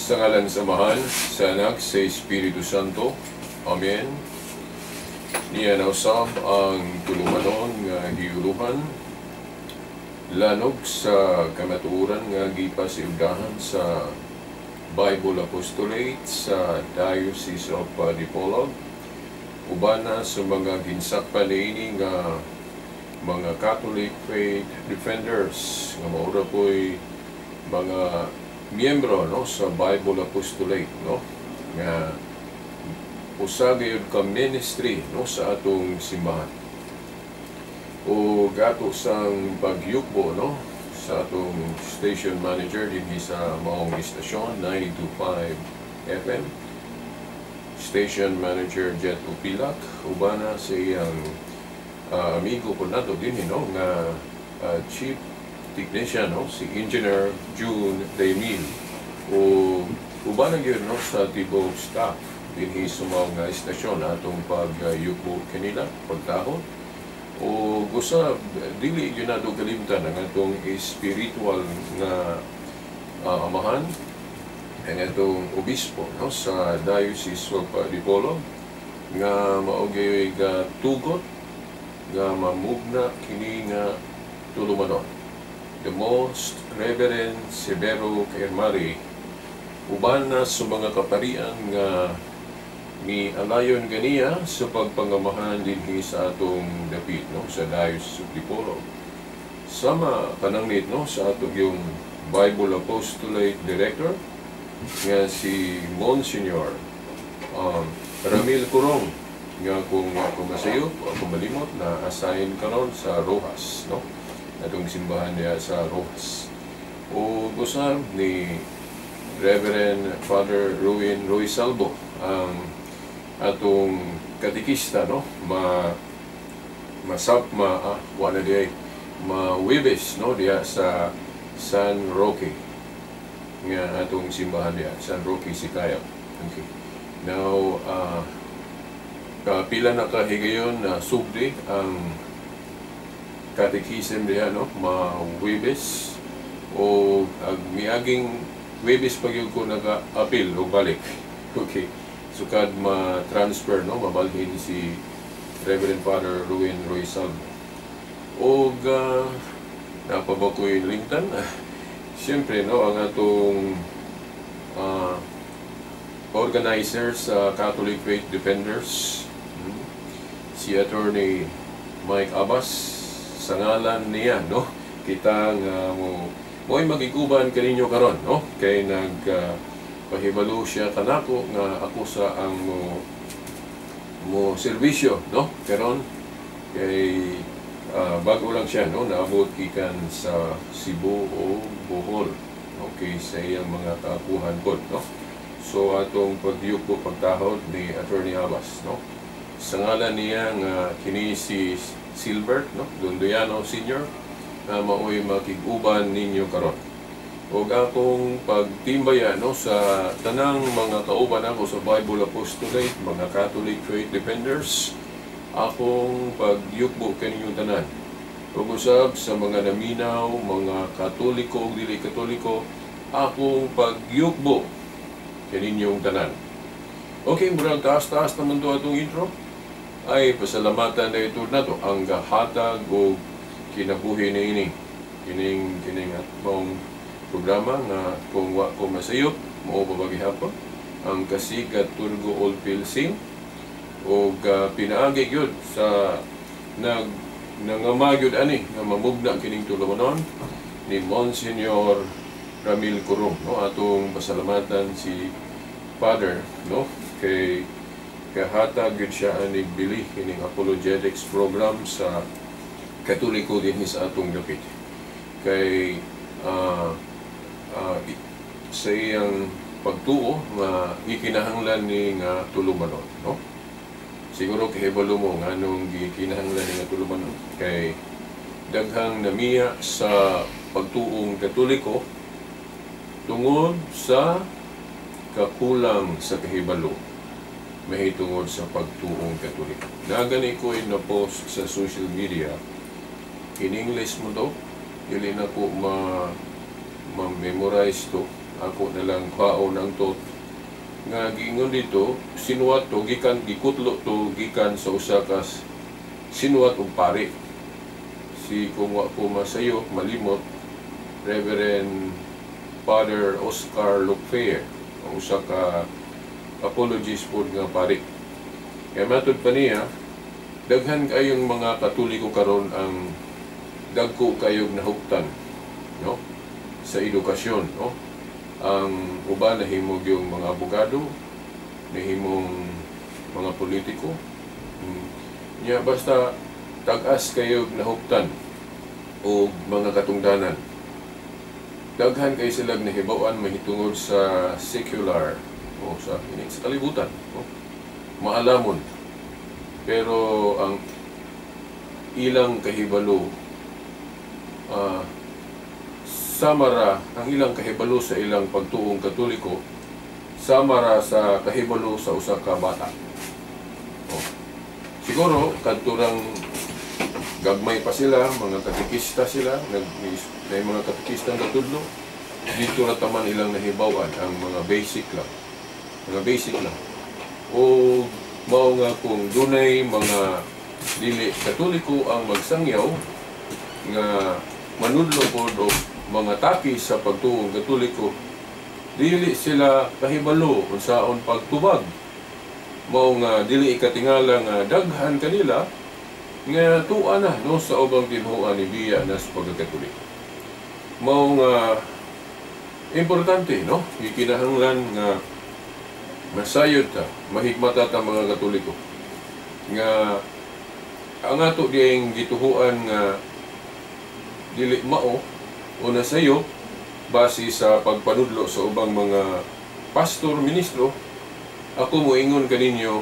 Sa ngalan sa Amahan, sa Anak, sa Espiritu Santo. Amen. Niya na usab ang tulumanon nga giuluhan lanog sa kamatuoran nga gipasiugdahan sa Bible Apostolate sa Diocese of Dipolog, ubana sa mga ginsakpan niini nga mga Catholic Faith Defenders nga maura po'y mga miyembro, no, sa Bible Apostolate, no, nga usa gayud ka ministry, no, sa atong simbahan. O gato sang pagyukbo, no, sa atong station manager dinhi sa maong istasyon 92.5 FM, Station Manager Jet Upilak, ubana sa iyang amigo po nato dinhi, no, nga chief technician, no, si Engineer June Demil, o uban gyud, no, sa tibuok staff dinhi sa mga istasyon, atong pagyuko kanila pagtahod. O usab dili gyud nato kalimtan ang atong spiritual nga amahan, ang atong obispo, no, sa Diocese of Dipolog nga mao gyud ga tugot nga mamugna kini nga tulumanon, the Most Reverend Severo Caermari, uban na sa mga kaparian nga ni alayon ganiya sa pagpangamahan dinhi sa atong dapit, no, sa Diocese of Dipolog. Sama panangnit, no, sa atong yung Bible Apostolate Director nga si Monsignor Ramil Curong nga kung ako masayop, ako malimot na assign karon sa Roxas, no, atong simbahan diha sa Roxas. O usab ni Reverend Father Ruin Roy Salvo, ang atong katikista, no, ma masap ma wala di ay ma Webes, no, diha sa San Roque nga atong simbahan diha San Roque, Sicayab. Okay, now kapila na kahigayon na sugdi ang catechism diha, no, ma Webes o ag miaging Webes pag ko naka-apil o balik. Okay, sukad ma-transfer, no, mabalhin si Reverend Father Ruin Roy Salvo. Og napa ba ko'y limtan? Siyempre, no, ang atong organizer sa Catholic Faith Defenders, si Attorney Mike Abbas, sa ngalan niya, no, kita nga mo mo'y magiguban kaninyo karon, no, kay nag pahibalo siya kanako nga ako sa ang mo mo serbisyo, no, karon kay bago lang siya, no, naabot gikan sa Cebu o Bohol, okay, sa iyang mga kaapuhan pod, no. So atong pagyuko pagtahod ni Attorney Abbas, no, sa ngalan niya nga kini si Silbert, no, Dondoyano Senior na maoy makig-uban ninyo karon. Ug akong pagtimbaya, no, sa tanang mga kauban ako sa Bible Apostolate, mga Catholic Faith Defenders, akong pagyukbo kaninyong tanan. Ug usab sa mga naminaw, mga Katoliko ug dili Katoliko, akong pagyukbo kaninyong tanan. Okay, murag taas-taas naman to atong intro. Ay pasalamatan na ito nato ang gahatag og kinabuhi niini. Kining kining atong programa nga kung wa ko masayop, mao pa gihapon ang Kasiga Turgo Old Pilsing og pinaagi gyud sa nag nangama gyud ani nga mamugna kining tulumanon ni Monsignor Ramil Curong, no. Atong pasalamatan si Father, no, kay kahatag gyud siya ani bili kining apologetics program sa Katoliko dinhi sa atong dapit kay sa iyang pagtuo nga gikinahanglan ni nga tulumanon, no. Siguro kahibalo mo nganong gikinahanglan ni nga tulumanon, kay daghang namiya sa pagtuong Katoliko tungod sa kakulang sa kahibalo mahitungod sa pagtuong Katoliko. Nagani ko na post sa social media, in English mo to, dili na ko ma ma-memorize to. Ako na lang kuhaon ang thought nga giingon dito, sinuwat to gikan, gikutlo to gikan sa usa ka sinuwat og pari. Si, kung wa ko masayo, malimot, Reverend Father Oscar Lucfair, ang usa ka apologist pod nga pari. Kaya matod pa niya, daghan kayong mga Katoliko karon ang dagko kayog nahuptan, no, sa edukasyon, no? Ang uban nahimog yung mga abogado, nahimong mga politiko. Nya basta tag-as kayog nahuptan o mga katungdanan. Daghan kay sila nahibaw-an mahitungod sa secular o sa ini sa kalibutan, no? Maalamon. Pero ang ilang kahibalo, samara ang ilang kahibalo sa ilang pagtuong Katoliko, samara sa kahibalo sa usa ka bata. Oh. Siguro kadturang gagmay pa sila, mga katekista sila, nag may mga katekista natudlo, dito ra taman ilang nahibaw-an ang mga basic lang. Mga basic lang. O mao nga kung dunay mga dili Katoliko ang magsangyaw nga manudlo pod og mga taki sa pagtuong Katoliko, dili sila kahibalo unsaon pagtubag. Mao nga dili ikatingala nga daghan kanila nga tuwa na, no, sa ubang tinuohan ni biya na sa pagkakatoliko. Mao nga importante, no, gikinahanglan nga masayod ta, mahigmata ta mga Katoliko nga ang ato diyang gituhuan nga dili mao o nasayo base sa pagpanudlo sa ubang mga pastor, ministro, ako moingon kaninyo,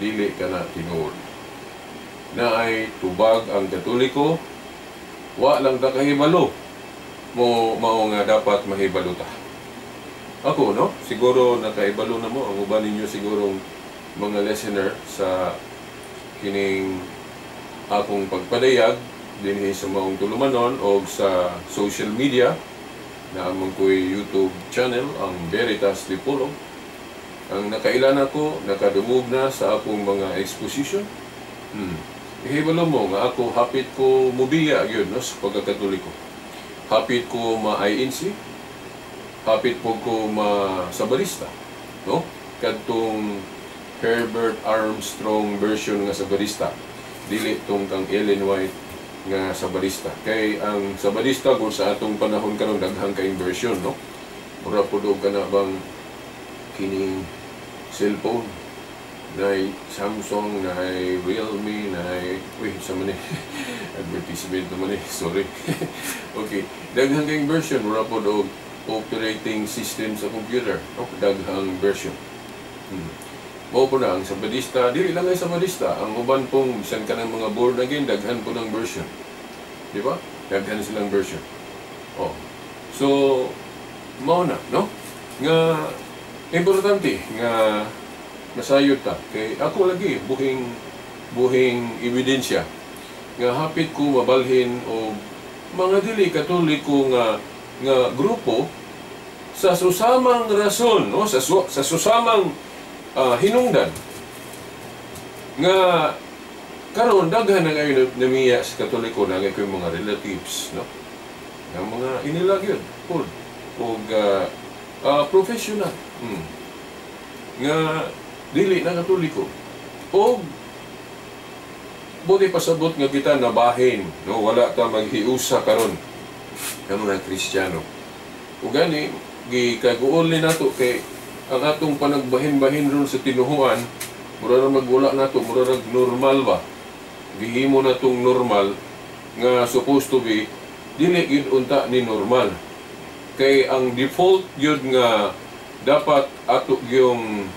dili ka na tinuod. Na ay tubag ang Katoliko, wa lang ta kahibalo. Mo mao nga dapat mahibalo ta. Ako, no, siguro nakahibalo na mo ang uban ninyo sigurong mga listener sa kining akong pagpadayag dinhi sa maong tulumanon o sa social media na among ko'y YouTube channel, ang Veritas Dipolog. Ang nakailan ako, nakadungog na sa akong mga exposition. Ihibalo mo nga ako hapit ko mubiya gyud, no, sa pagkakatoliko. Hapit ko ma-INC, hapit po ko ma-Sabarista, no? Kadtong Herbert Armstrong version nga Sabarista, dili tong kang Ellen White nga Sabarista. Kay ang Sabarista kung sa atong panahon karon daghang kaayong version, no? Mura pud og kana bang kining cellphone, nay Samsung, nay Realme, nay, uy, sa man eh, advertisement naman eh, sorry. Okay, daghang kayong version, mura pod og operating system sa computer, no? Daghang version. Mao po na ang Sabadista, dili lang ay Sabadista, ang uban pong bisan ka ng mga born again, daghan po ng version. Di ba? Daghan silang version. Oh. So, mao na, no? Nga importante nga masayod ta kay ako lagi buhing buhing ebidensya nga hapit ko mabalhin og mga dili Katoliko nga nga grupo sa susamang rason, no, sa susamang hinungdan nga karon daghan na ngayon namiya sa Katoliko na ko mga relatives, no, nga mga inila gyud pud og professional nga dili na Katoliko og buti pasabot nga kita nabahin, no, wala ta maghiusa karon nga mga Kristiyano. Ug gani gikaguol ni nato kay ang atong panagbahin-bahin ron sa tinuhuan mura ra magwala nato, mura ra normal ba, gihimo natong normal nga supposed to be dili gyud unta ni normal, kay ang default gyud nga dapat ato gyung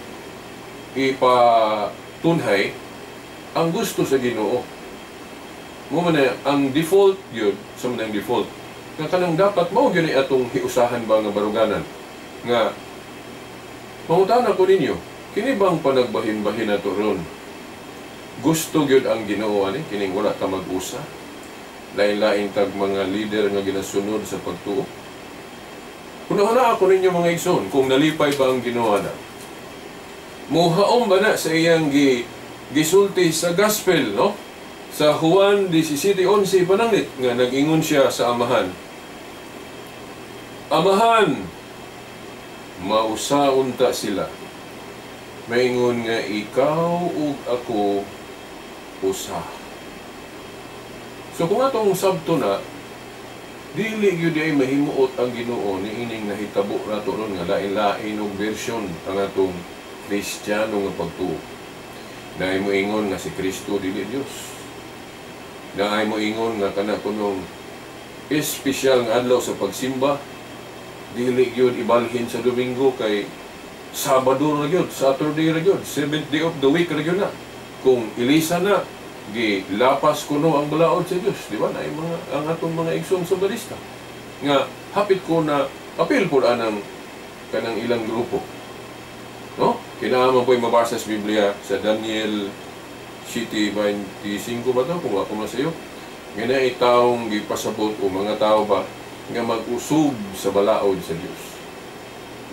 ipatunhay ang gusto sa Ginoo. Mo man na ang default gyud sa man ang default nga kanang dapat mao gyud ni atong hiusahan ba nga baruganan nga mangutana ko ninyo, kini bang panagbahin-bahin nato ron gusto gyud ang Ginoo ani kining wala ta mag-usa, lain-lain tag mga leader nga ginasunod sa pagtuo? Huna-huna ako ninyo, mga igsoon, kung nalipay ba ang Ginoo na? Muhaom ba na sa iyang gisulti sa gospel, no? Sa Juan 17:11 pananglit nga nag-ingon siya sa Amahan. "Amahan, mausa unta sila. Maingon nga ikaw ug ako usa." So kung atong sabto na, dili gyud ay mahimuot ang Ginoo ni ining nahitabo nato ron nga lain-lain og version ang atong Kristiyano nga pagtuo. Naay moingon nga si Kristo dili Dios. Naay moingon nga kana kunong espesyal nga adlaw sa pagsimba dili gyud ibalhin sa Domingo kay Sabado ra gyud, Saturday ra gyud, seventh day of the week ra gyud na. Kung ilisa na, gilapas kuno ang balaod sa Dios, di ba? Naay mga ang atong mga igsoong Sabadista nga hapit ko na apil pud anang kanang ilang grupo. No? Kailangan mo po'y mabasa sa Biblia sa Daniel 7:25 ba to? Kung ako masayo. Nga na taong gipasabot o mga tao ba nga mag-usog sa balaod sa Dios.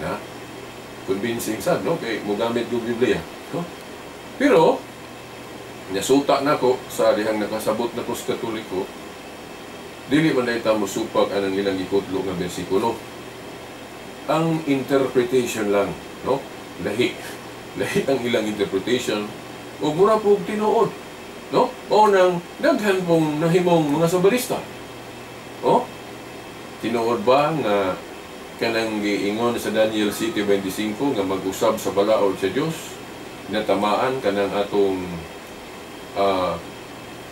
Na? Convincing sad, no? Kay mogamit yung Biblia. No? Pero, nasuta nako sa dihang nakasabot na ko sa Katoliko, dili man dahil ta mosupag anang ilang gikutlo nga bersikulo. Ang interpretation lang, no? Lahi. Lahi ang ilang interpretation ug mura po tinuod, no? O nang daghan pong nahimong mga Sabadista. Oh? Tinuod ba nga kanang giingon sa Daniel 7:25 nga mag-usab sa balaod sa Dios natamaan kanang atong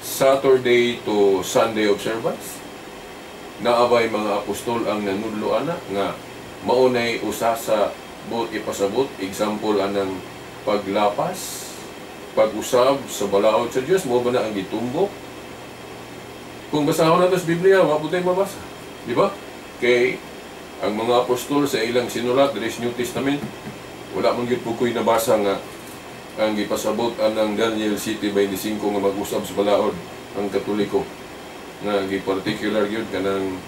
Saturday to Sunday observance? Naabay mga apostol ang nanudlo ana nga maunay usa sa buot ipasabot, example anang paglapas, pag-usab sa balaod sa Dios, mo ba na ang gitumbok? Kung basahon nato sa Biblia, wa po tayo mabasa, di ba? Kay ang mga apostol sa ilang sinulat diri sa New Testament, wala man gyud po ko'y nabasa nga ang gipasabot anang Daniel 7:25 nga mag-usab sa balaod ang Katoliko nga gi-particular gyud kanang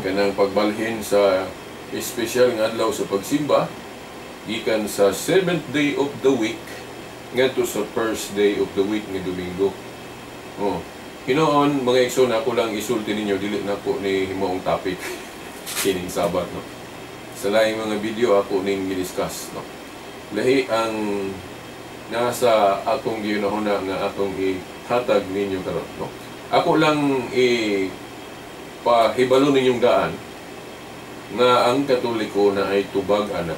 kanang pagbalhin sa espesyal nga adlaw sa pagsimba gikan sa seventh day of the week ngadto sa first day of the week nga Domingo. Oh. Hinoon, mga igsoon, ako lang isulti ninyo, dili na ko ni himuong topic kining Sabat, no. Sa laing mga video ako ning gidiscuss, no. Lahi ang nasa akong gihunahuna nga atong ihatag ninyo karon, no. Ako lang i pahibalo ninyong daan nga ang Katoliko na ay tubag ana.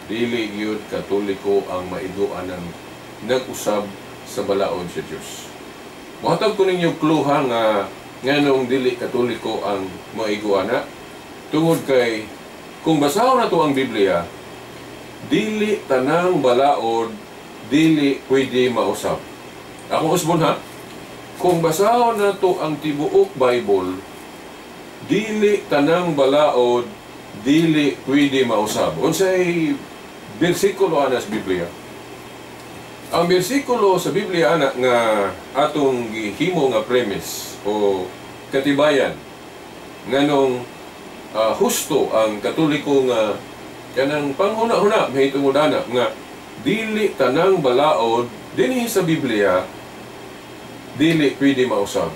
Dili gyud Katoliko ang maigo anang nag-usab sa balaod sa Dios. Mohatag ko ninyo kluha nga nganong dili Katoliko ang maigo ana, tungod kay kung basahon nato ang Biblia, dili tanang balaod dili pwede mausab. Akong usbon ha, kung basahon nato ang tibuok Bible, dili tanang balaod dili pwede mausab. Unsay bersikulo ana sa Biblia? Ang bersikulo sa Biblia ana nga atong gihimo nga premise o katibayan nganong husto ang Katoliko nga kanang panghuna-huna mahitungod ana nga dili tanang balaod dinhi sa Biblia dili pwede mausab.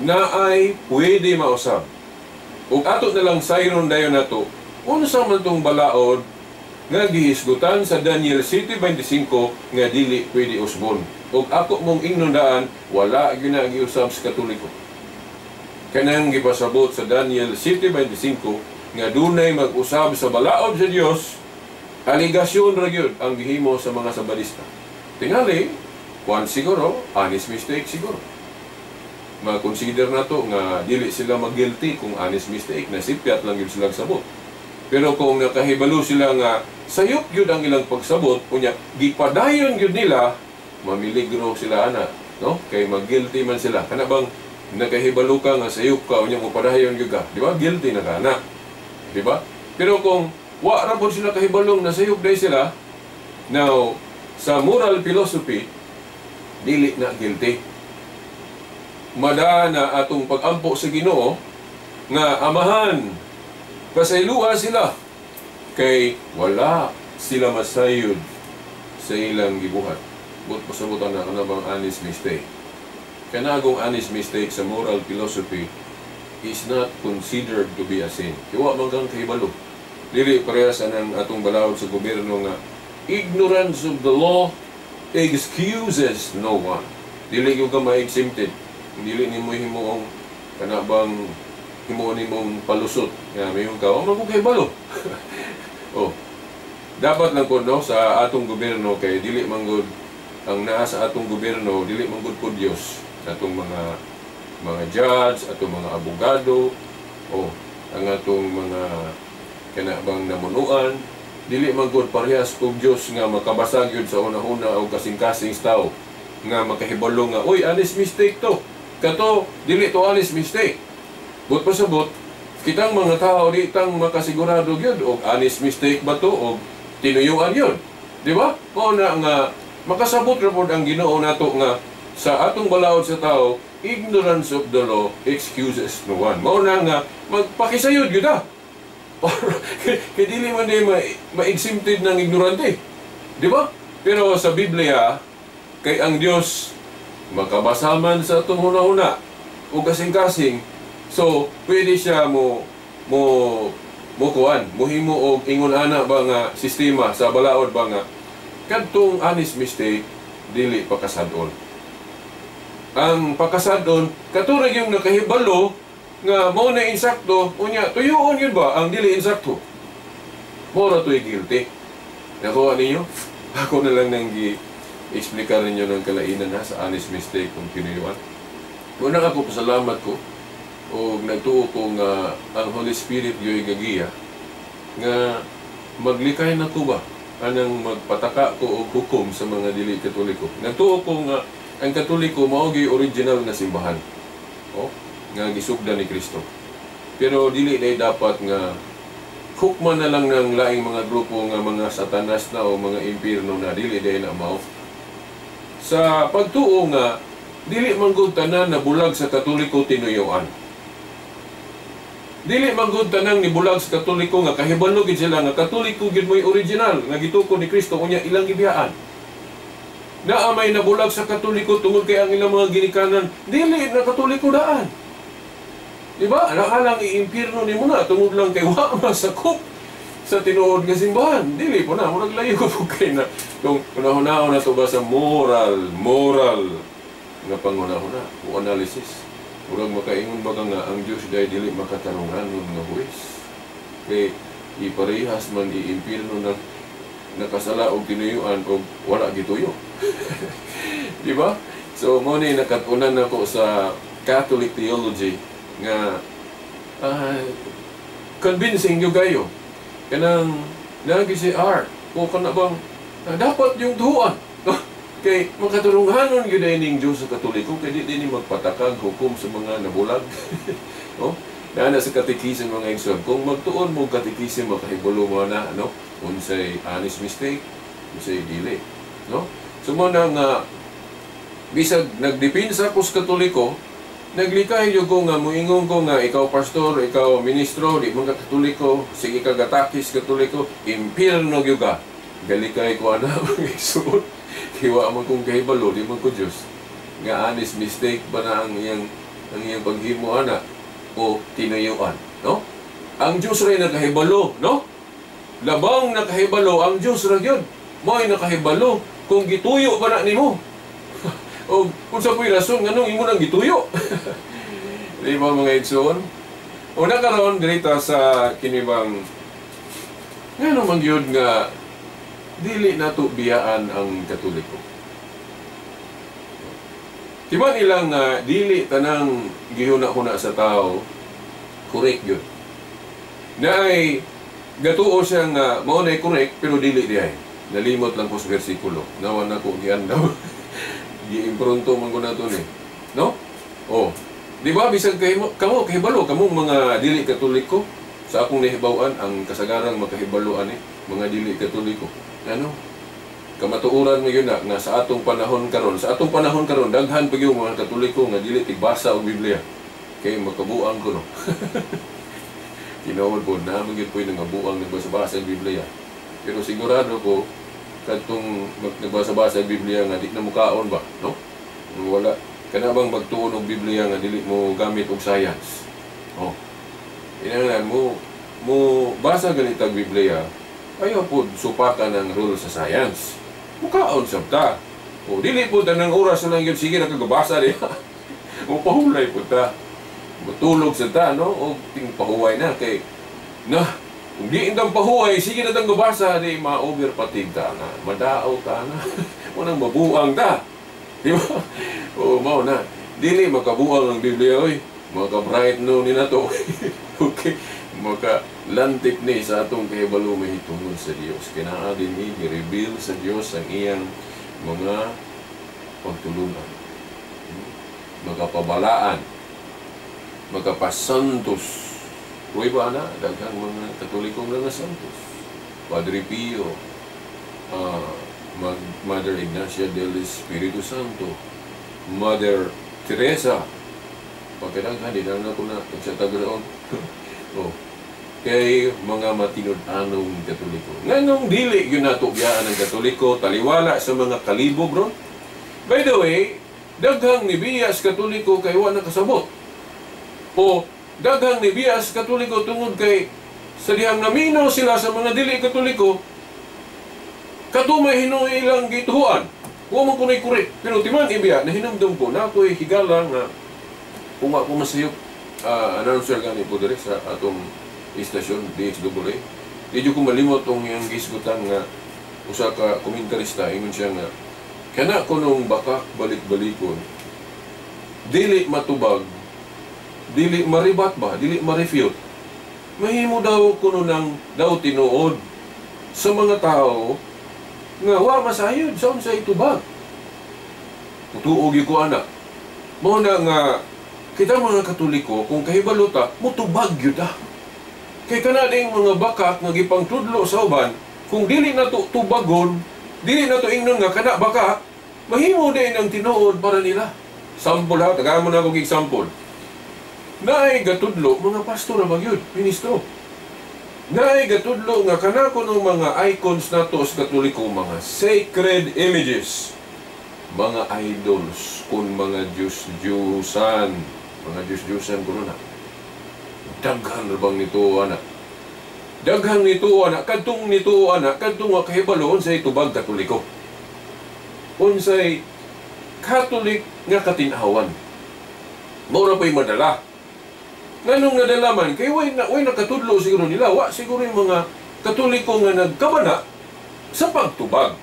Naay pwede mausab. Ug ato na lang sayron dayon nato unsa man tong balaod nga gihisgutan sa Daniel 7:25 nga dili pwede usbon. Ug ako mong ingnon daan, wala gyud na giusab sa Katoliko. Kanang gipasabot sa Daniel 7:25 nga dunay mag-usab sa balaod sa Dios, aligasyon ra gyud ang gihimo sa mga Sabadista. Tingali, kuan siguro, honest mistake siguro. Ma-consider na to nga dili sila mag-guilty kung honest mistake, nasipyat lang gyud sila sabot. Pero kung nakahibalo sila nga sayop gyud ang ilang pagsabot, unya gipadayon gyud nila, mamiligro sila ana, no? Kay mag-guilty man sila. Kana bang nakahibalo ka nga sayop ka, unya mopadayon gyud ka, di ba? Guilty na ka ana. Di ba? Pero kung wa ra pud sila kahibalong nasayop day sila, now sa moral philosophy dili na guilty. Mada na atong pag-ampo sa Ginoo nga, "Amahan, Pasaylua sila kay wala sila masayod sa ilang gibuhat. But pasabutan na kana bang honest mistake. Kanagong honest mistake sa moral philosophy is not considered to be a sin. Kay wa man kang kahibalo. Dili parehas anang atong balaod sa gobyerno nga ignorance of the law excuses no one. Dili gyud ka ma-exempted. Dili nimo himuong kana bang himuon nimong palusot. Nga mayon ka, "Oh, man ko kahibalo." Oh. Dapat lang ko, no, sa atong gobyerno kay dili man gud ang naa sa atong gobyerno, dili man gud po Dios. Atong mga judge, atong mga abogado, oh, ang atong mga kana bang namunuan, dili man gud parehas og Dios nga makabasag yun sa una-una o kasing-kasing sa tao nga makahibalo nga, "Uy, honest mistake to. Kato, dili to honest mistake." But pasabot, kitang mga tao di tang makasigurado gyud og honest mistake ba to o tinuyuan yun. Di ba? Mao na nga makasabot ra pod ang Ginoo nato nga sa atong balaod sa tao, ignorance of the law excuses no one. Mao na nga magpakisayod gyud ah. Kay dili man di ma-exempted ng ignorante. Di ba? Pero sa Biblia, kay ang Dios makabasa man sa atong huna-huna o kasing-kasing, so pwede siya mo mo mo kuan, mohimo og ingon ana ba nga sistema sa balaod ba nga kadtong honest mistake dili pakasad-on. Ang pakasad-on kato ra yung nakahibalo nga mao na insakto, unya tuyuon yun ba ang dili insakto. Mao ra to'y guilty. Nakuha ninyo? Ako na lang nang gi-explicar ninyo ng kalainan ha sa honest mistake kung tinuyuan. Muna ako pasalamat ko o nagtuo ko nga ang Holy Spirit yo'y gagiya nga maglikay na ko ba anang magpataka ko og hukom sa mga dili Katoliko. Nagtuo ko nga ang Katoliko mao gyud original nga simbahan. Oh, nga gisugdan ni Kristo. Pero dili day dapat nga hukman na lang ng laing mga grupo nga mga satanas na o mga impierno na, dili day na mao. Sa pagtuo nga dili man gud tanan na bulag sa Katoliko tinuyuan. Dili man gud tanang nibulag sa Katoliko nga kahibalo gid sila nga Katoliko gid mo'y original nga gitukod ni Kristo, unya ilang gibiyaan. Naa may nabulag sa Katoliko tungod kay ang ilang mga ginikanan dili na Katoliko daan. Di ba? Nakalang iimpirno nimo na tungod lang kay wa masakop sa tinuod nga simbahan. Dili po na, murag layo po kay na. Kung unahunahon na to ba sa moral nga panghunahuna o analysis. Murag makaingon ba ka nga ang Diyos dahil dili makatarungan nga huwes. Kay iparehas man iimpirno na nakasala og tinuyuan og wala gituyo. Di ba? So mo ni nakat-unan nako sa Catholic theology nga convincing gyud kayo. Kanang nagi si art o kana bang dapat yung tuan. Kay makaturunghanon gyud ay ning Dios sa Katoliko kay di ni magpatakag hukom sa mga nabulag. Oh, naa sa katekisim, mga igsoon. Kung magtuon mo katekisim, makahibalo mo na, no, unsay honest mistake, unsay dili, no? So mo na nga bisag nagdepensa ko sa Katoliko, naglikay jud ko nga moingon ko nga ikaw pastor, ikaw ministro, di man ka Katoliko, sige ka gatakis Katoliko, impierno gyud ka. Galikay ko ana, mga igsoon. Kay wa man kong kahibalo, di man ko Diyos. Nga honest mistake ba na ang iyang paghimo ana o tinuyuan, no? Ang Diyos ray nakahibalo, no? Labang nakahibalo ang Diyos ra gyud. Mo'y nakahibalo kung gituyo ba na nimo. O kung sa po'y rason nganong imo nang gituyo. Di ba, mga igsoon? Una karon dirita sa kinibang ngano man gyud nga dili nato biyaan ang Katoliko. Di ba nilang dili tanang gihuna-huna sa tao correct yun. Na ay gatuo siya nga mao na correct pero dili di ay. Nalimot lang ko sa bersikulo. Nawan nako giandaw. Giimpronto man ko nato ni. No? Oh. Di ba bisag kay kamo kahibalo kamo mga dili Katoliko, sa akong nahibaw-an ang kasagarang makahibalo ani mga dili Katoliko. Ano? Kamatuoran mo yun na nga sa atong panahon karon, sa atong panahon karon daghan pa gyud mga Katoliko nga dili tigbasa og Biblia. Kay makabuang ko, no. Tinuod po, naman gyud po'y nangabuang nagbasa-basa ang Biblia. Pero sigurado ko, kadtong nagbasa-basa ang Biblia nga di na mukaon ba, no? Wala. Kana bang magtuon og Biblia nga dili mo gamit og science? Oh. Inanglan mo mo basa ganitag Biblia, ayaw po supakan ang rule sa science. Mukaon sab ta. O dili po tanang oras na lang yun, sige na kagabasa diha. Mo pahulay po ta. Mutulog sa ta, no? O ting pahuway na kay na kung di indang pahuway, sige na tang gabasa, di ma-over fatigue ta na. Madaaw ta na. Munang mabuang ta. Di ba? O mao na. Dili makabuang ang Biblia, oy. Maka-bright no ni nato. Okay. Maka lantik ni sa atong kahibalo mahitungod sa Dios. Kinaa din ni gi-reveal sa Dios ang iyang mga pagtulunan. Makapabalaan, makapasantos. Uy ba na? Daghang mga Katolikong nga santos. Padre Pio, Mother Ignacia del Espiritu Santo, Mother Teresa. Pagkadaghan, di na ko na sa tagroon. Oh. Kay mga matinud-anong Katoliko. Nganong dili yun nato biyaan ang Katoliko, taliwala sa mga kalibog ron. By the way, daghang nibiyas Katoliko kay wa nakasabot. O daghang nibiyas Katoliko tungod kay sa dihang naminaw sila sa mga dili Katoliko, katumay hinuoy ilang gituhuan. Wa man kunay kuri. Pero timan ibiya, nahinumdum ko na ako'y higala nga kung ako masayop announcer gani po diri sa atong istasyon DXAA. Di ko malimot ang iyang gisgutan nga usa ka komentarista, ingon siya nga kana kunong bakak balik-balikon dili matubag, dili maribat ba, dili ma-refute, mahimo daw kuno ng daw tinuod sa mga tao nga wa masayod sa unsay tubag. Mutuo gyud ko ana. Mao na nga kita mga Katoliko kung kahibalo ta, mutubag gyud ta. Kay kana ding mga bakak nga gipangtudlo sa uban, kung dili nato tubagon, dili nato ingnon nga kana bakak, mahimo din ang tinuod para nila. Sample ha, tagaan mo na akong example. Naay gatudlo mga pastor ra gyud, ministro. Naay gatudlo nga kana kuno mga icons nato sa Katoliko, mga sacred images, mga idols, kun mga Diyos-Diyusan, mga Diyos-Diyusan kuno na. Daghan ra bang nito ana? Daghang nito ana, kadtong nito ana, kadtong wa kahibalo unsay tubag Katoliko. Unsay Catholic nga katin-awan. Mao ra pa'y madala. Nganong nadala man kay way na way nakatudlo siguro nila, wa siguro yung mga Katoliko nga nagkabana sa pagtubag.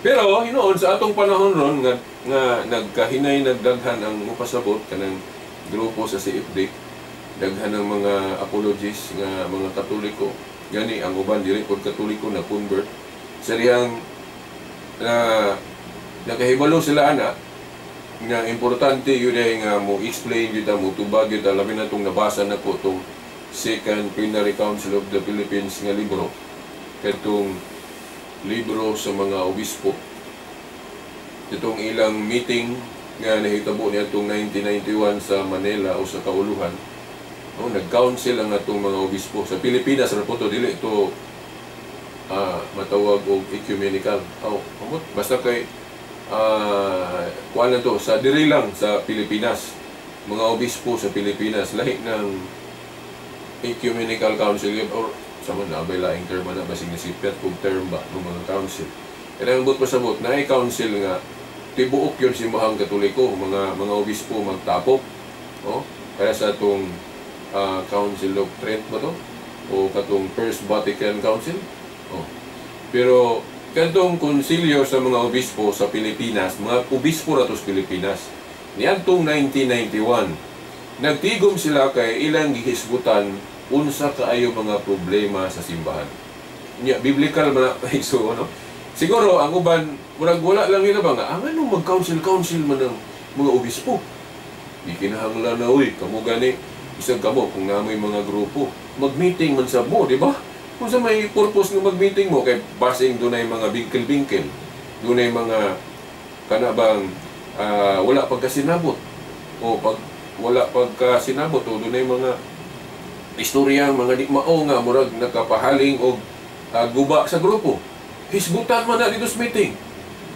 Pero hinuon sa atong panahon ron nga, nga nagkahinay nagdaghan ang mupasabot kanang grupo sa CFD, daghan ng mga apologists nga mga Katoliko. Gani ang uban dili pod Katoliko na convert. Sa dihang na nakahibalo sila ana nga importante yun ay nga mo explain yun mo tubag yun, labi na itong nabasa na ko itong Second Plenary Council of the Philippines nga libro, katong libro sa mga obispo, itong ilang meeting nga nahitabo niya itong 1991 sa Manila o sa Kauluhan. Oh, nag-council ang atong mga obispo sa Pilipinas ra po to, dili ito matawag og ecumenical. Oh, amot basta kay kuan na to sa diri lang sa Pilipinas, mga obispo sa Pilipinas, lahi ng ecumenical council yun, or sa man na laing term na basig nasipyat kung term ba ng mga council. Kaya ang but pasabot na ay council nga tibuok yun simbahang Katoliko, mga obispo magtapok, oh, kaya sa atong Council of Trent ba to? O katong First Vatican Council? Oh. Pero katong konsilyo sa mga obispo sa Pilipinas, mga obispo ra to sa Pilipinas, niadtong 1991, nagtigom sila kay ilang gihisgutan unsa kaayo mga problema sa simbahan. Nya biblical man na so ano? Siguro ang uban murag wala lang nila ba nga ang anong mag-council-council man ng mga obispo. Di kinahanglan na uy, kamo gani isang kamo kung namoy mga grupo, mag-meeting man sa mo, di ba? Kung sa may purpose nga mag-meeting mo kay basing dunay mga bingkil-bingkil, dunay mga kana bang wala pagkasinabot o pag wala pagkasinabot o dunay mga Istorya mga di mao nga murag nakapahaling og guba sa grupo. Hisgutan man na dito sa meeting.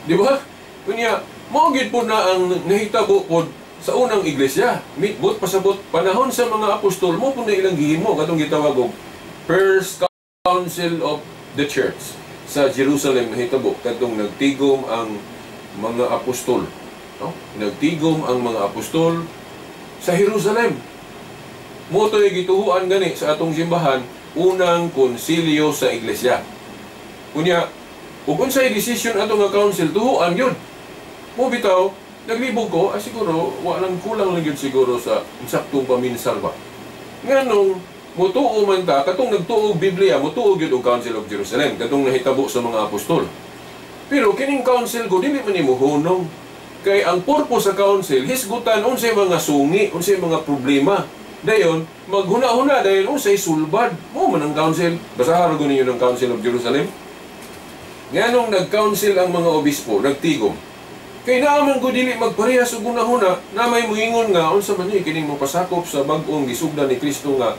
Di ba? Kunya, mao gyud po na ang nahitabo pod sa unang iglesia. But pasabot panahon sa mga apostol mo po na ilang gihimo katong gitawag og First Council of the Church sa Jerusalem nahitabo kadtong nagtigom ang mga apostol. No? Nagtigom ang mga apostol sa Jerusalem. Mao to'y gituhuan gani sa atong simbahan, unang konsilyo sa iglesia. Unya, ug unsay desisyon ato nga council, tuhuan yun. Mo bitaw, naglibog ko, ah, siguro, walang kulang lang yun siguro sa saktong paminsal ba. Nganong, mutuo man ta, katong nagtuo og Biblia, mutuo gyud og Council of Jerusalem, katong nahitabo sa mga apostol. Pero kining council ko, dili man nimo hunong. Kay ang purpose sa council, hisgutan unsay mga sungi, unsay mga problema. Dayon, maghuna-huna dayon unsay sulbad. Mo man ang council. Basahan ko ninyo ng Council of Jerusalem. Nganong nag-council ang mga obispo, nagtigom. Kay naaman ko dili magparehas og hunahuna na may muingon nga unsa man ni kining mopasakop sa bag-ong gisugdan ni Kristo nga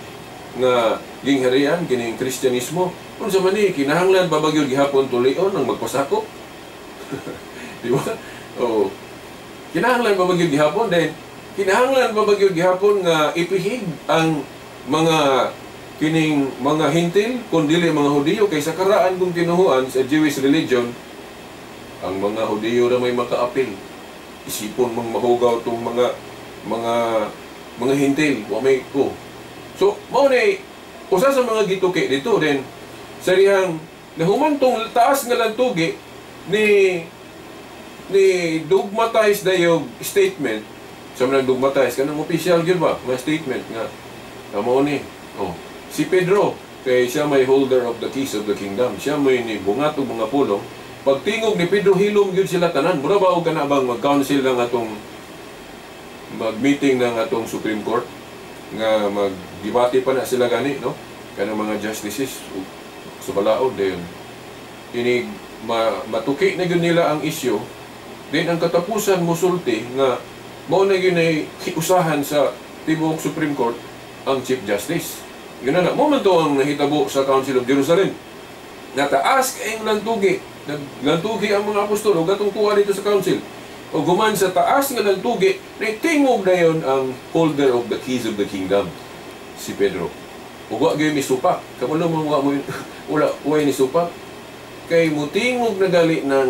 nga gingharian kining Kristyanismo. Unsa man ni, kinahanglan pa ba gyud gihapon tulion ang magpasakop? Di ba? Oh. Kinahanglan pa ba gyud gihapon then kinahanglan pa ba gyud gihapon nga ipihig ang mga kining mga Hentil kun dili mga Hudiyo, kay sa karaan kung tinuhuan sa Jewish religion ang mga Hudiyo na may makaapil. Isipon mang mahugaw tong mga Hentil, wa may ko. So mao ni usa sa mga gituki dito then sa dihang nahumantong taas nga lantugi ni dogmatize dayog statement sa mga dogmatize kanang official gyud ba nga statement nga mao ni, oh, si Pedro kay siya may holder of the keys of the kingdom, siya may ni bungat og mga pulong. Pagtingog ni Pedro, hilom gyud sila tanan. Mura ba og kana bang mag-council lang atong mag-meeting ng atong Supreme Court nga magdebate pa na sila gani, no, kanang mga justices sa balaod, dayon inig matuki na gyud nila ang issue, then ang katapusan musulti nga mao na gyud ay usahan sa tibuok Supreme Court ang Chief Justice. Yun na mo man to ang nahitabo sa Council of Jerusalem. Nataas kayong lantugi, naglantugi ang mga apostol ug atong tuwa dito sa council. O guman sa taas nga lantugi, tingog na yon ang holder of the keys of the kingdom, si Pedro. Ug wa gyud misupak. Kamulo mo wa mo wala way ni supak. Kay mutingog na gali ng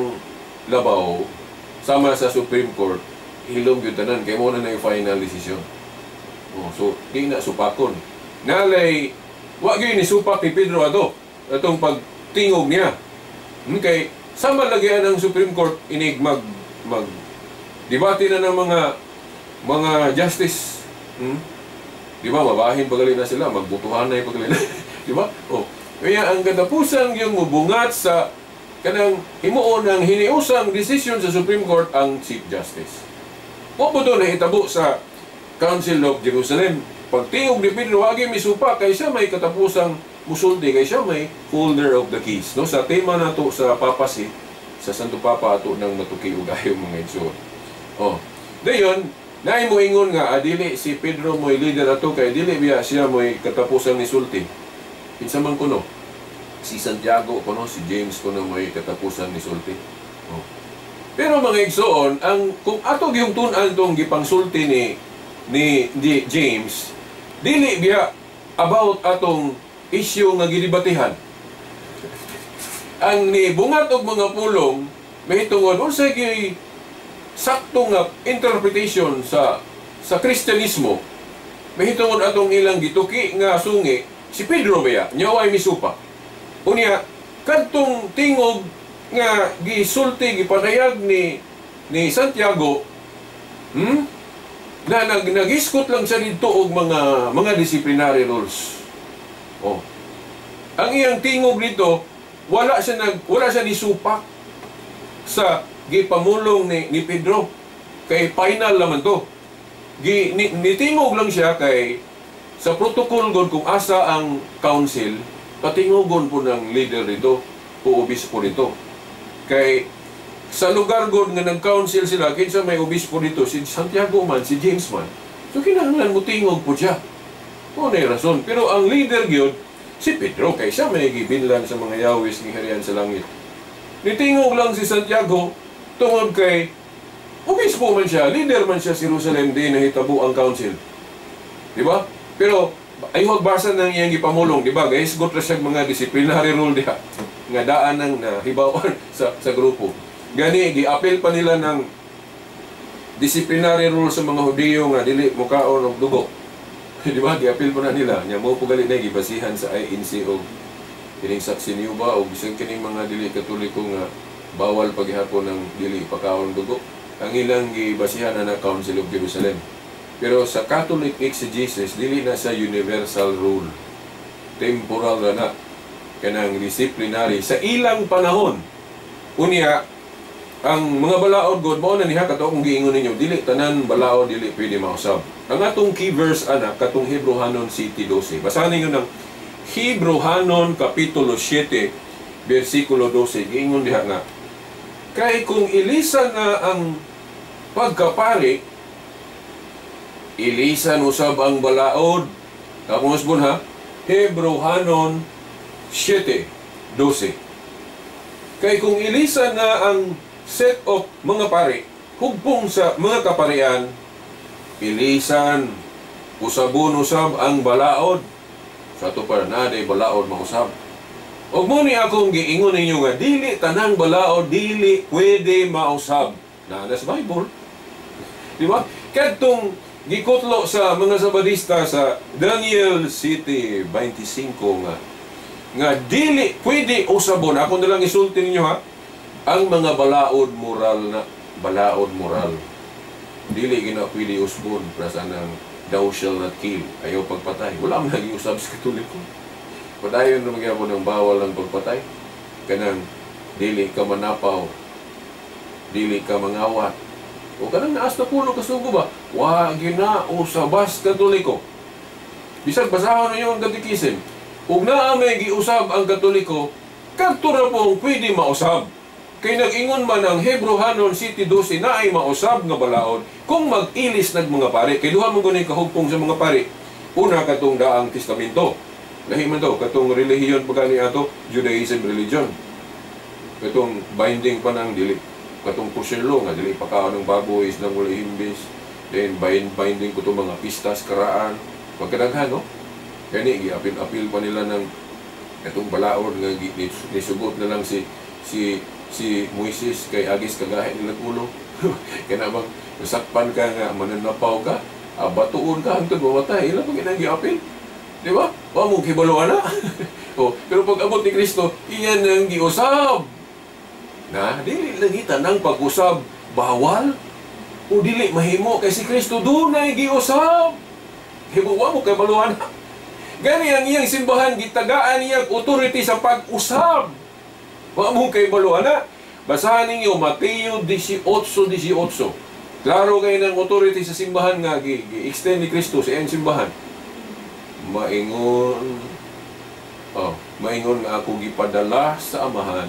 labaw sama sa Supreme Court, hilom gyud tanan kay mo na na yung final decision. Oh, so di na supakon. Nalay wa gyud ni supak ni Pedro ato atong pagtingog niya. Kay sama lagi ang Supreme Court inig mag mag debate na ng mga justice. Di ba mabahin pagali na sila, magbutuhan na pagali na. Di ba? Oh. Kaya ang katapusan yung mubungat sa kanang himuon ng hiniusang decision sa Supreme Court ang Chief Justice. Mo po doon nahitabo sa Council of Jerusalem. Pagtingog ni Pedro, wagi misupa kay siya may katapusang musulti, kay siya may holder of the keys. No, sa tema nato sa papacy, sa Santo Papa ato nang matuki og ayo, mga igsoon. Oh. Dayon, naay moingon nga dili si Pedro mo'y leader ato kay dili biya siya mo'y katapusang nisulti. Kinsa man kuno? Si Santiago kuno, si James kuno mo'y katapusan nisulti. Oh. Pero mga igsoon, ang kung ato gihong tun-an tong gipangsulti ni James, dili biya about atong issue nga gidebatihan. Ang nibungat og mga pulong mahitungod unsay gyud sakto nga interpretation sa Kristyanismo mahitungod atong ilang gituki nga sungi, si Pedro baya nya way misupa. Unya kadtong tingog nga gisulti, gipadayag ni Santiago, na nagiskot lang siya didto og mga disciplinary rules. Oh. Ang iyang tingog dito, wala siya nisupak sa gipamulong ni Pedro. Kay final naman to. Nitingog lang siya kay sa protocol god kung asa ang council, patingogon po ng leader dito o obispo dito. Kay sa lugar god nga nag-council sila, kinsa may obispo dito, si Santiago man, si James man. So kinahanglan mo tingog po siya. Mo na rason. Pero ang leader gyud si Pedro kay siya may gibinlan sa mga yawis ni harian sa langit. Nitingog lang si Santiago tungod kay obispo man siya, leader man siya sa Jerusalem di nahitabo ang council. Di ba? Pero ay basa ng iyang gipamulong, di ba? Guys, got ra siya mga disciplinary rule diha nga daan nang nahibawan sa grupo. Gani giapil pa nila ng disciplinary rule sa mga Hudiyo nga dili mukaon og dugo. Di ba? Giapil pa na nila. Nya mo po gali na gibasihan sa INC og kining saksi niyo ba og bisan kining mga dili Katoliko nga bawal paghihapon ng dili pakaon dugo. Ang ilang gibasihan na na Council of Jerusalem. Pero sa Catholic exegesis, dili na sa universal rule. Temporal na na. Kanang disciplinary sa ilang panahon. Unya, ang mga balaod god mao na niya kato akong giingon ninyo, dili tanan balaod dili pwede mausab. Ang atong key verse ana katong Hebrohanon 7:12. Basahan ninyo ng Hebrohanon kapitulo 7 bersikulo 12. Giingon diha nga, kay kung ilisan na ang pagkapari, ilisan usab ang balaod. Tapos bon ha, Hebrohanon 7:12. Kay kung ilisan na ang set of mga pari, hugpong sa mga kaparian, ilisan usabon usab ang balaod. Sa ato pa na day balaod mausab. Og mo ni akong giingon ninyo nga dili tanang balaod dili pwede mausab. Naa sa Bible. Di ba? Kadtong gikutlo sa mga Sabadista sa Daniel 7:25 nga dili pwede usabon. Ako na lang isulti ninyo ha. Ang mga balaod moral na balaod moral. Dili gina pwede usbon para sa nang thou shall not kill. Ayaw pagpatay. Wala man nagiusab sa Katoliko. Padayon na magyapon ng bawal ang pagpatay. Kanang dili ka manapaw. Dili ka mangawat. O kanang naas na pulo kasugo ba? Wa gina usabas Katoliko. Bisag basahon ninyo ang katekisim. Ug naa may giusab ang Katoliko, kadto ra pong pwede mausab. Kay nag-ingon man ang Hebrohanon 7:12 na ay mausab nga balaod kung mag-ilis nag mga pare. Kay duha man guni kahugpong sa mga pare. Una katong Daang Testamento. Lahi man to katong relihiyon pa gani ato, Judaism religion. Katong binding pa nang dili katong kosher law nga dili pakaon ng baboy isdang wala himbis. Then binding ko to mga pistas karaan. Pagkadaghan no. Kani giapil-apil pa nila ng katong balaod nga nisugot na lang si Moises kay agis kagahi nila ulo. Kaya bang nasakpan ka nga mananapaw ka, batuon ka hangtod mamatay, ila pag inang giapil. Di ba? Wa mo kibalo ana. Oh, pero pag abot ni Kristo, iyan ang giusab. Na dili lagi tanang pag-usab bawal o dili mahimo kay si Kristo dunay giusab. Hibo wa mo kibalo ana. Gani ang iyang simbahan gitagaan niya authority sa pag-usab. Wa mo kay baluana. Basahan ninyo Mateo 18:18. Klaro kay ng authority sa simbahan nga gi-extend ni Kristo sa iyang simbahan. Maingon maingon nga ako gipadala sa Amahan,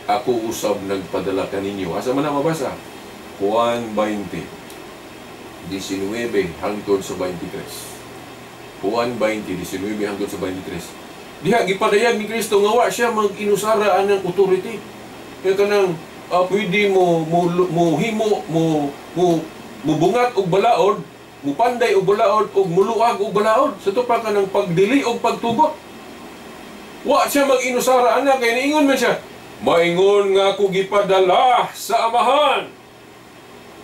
ako usab nagpadala kaninyo. Asa man na mabasa? Juan 20:19 hangtod sa 23. Juan 20:19 hangtod sa 23. Diha gipadayag ni Kristo nga wa siya mag-inusara anang authority. Kaya kanang pwede mo mo himo mo mo mubungat og balaod, mupanday og balaod og muluag og balaod sa tupa kanang pagdili og pagtugot. Wa siya mag-inusara ana kay niingon man siya, maingon nga ako gipadala sa Amahan.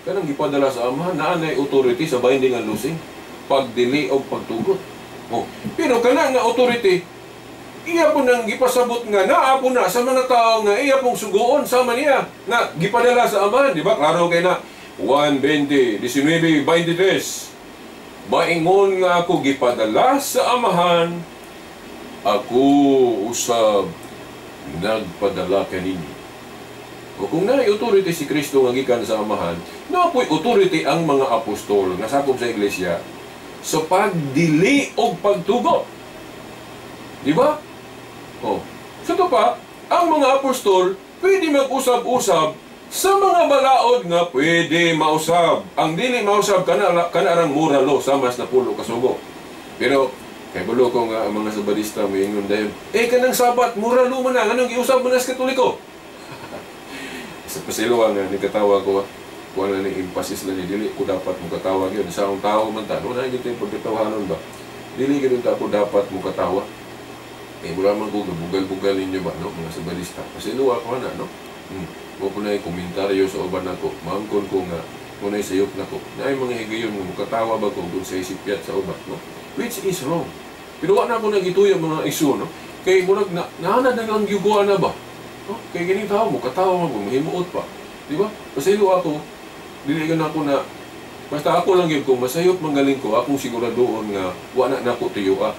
Kanang gipadala sa Amahan naa nay authority sa binding and loosing, pagdili og pagtugot. Oh, pero kana nga authority iya po nang gipasabot nga naa po na sa mga tao nga iya pong sugoon sama niya nga gipadala sa Amahan, di ba? Klaro kay na 1:20, 19, 23. Maingon nga ako gipadala sa Amahan, ako usab nagpadala kaninyo. O kung naay authority si Kristo nga gikan sa Amahan, naa po'y authority ang mga apostol nga sakop sa iglesia sa pagdili og pagtugot. Di ba? Oh. Sa to pa, ang mga apostol pwede mag-usab-usab sa mga balaod nga pwede mausab. Ang dili mausab kana arang moral law sa mas napulo kasugo. Pero Kay bulo ko nga ang mga Sabadista moingon dayon, "Eh, kanang Sabat mura luma na, nganong giusab man na sa Katoliko?" Sa pasayloa nga nikatawa ko, kuan na ni, emphasis lang ni, dili ko dapat mokatawa gyud sa akong tao man ta no na gyud yung pagkatawanon ba, dili gyud ta ako dapat mokatawa. Eh, mura man ko bugal-bugal ninyo ba, no, mga Sabadista. Pasayloa ko na, no. Mo ko na komentaryo sa uban nako, maangkon ko nga mo na sayop nako. Naay mga higayon nga mokatawa ba ko kung sa isipyat sa uban, no? Which is wrong. Pero wa na ako nagituyo, mga isu, no? Kay murag na naanad na lang gyuguan na ba? No? Kay gini tao mo katawa man ko, mahimuot pa. Di ba? Pasaylo ako, dili na ako na basta ako lang gyud, kung masayop manggaling ko, akong siguradoon nga wa na nako tuyo ah.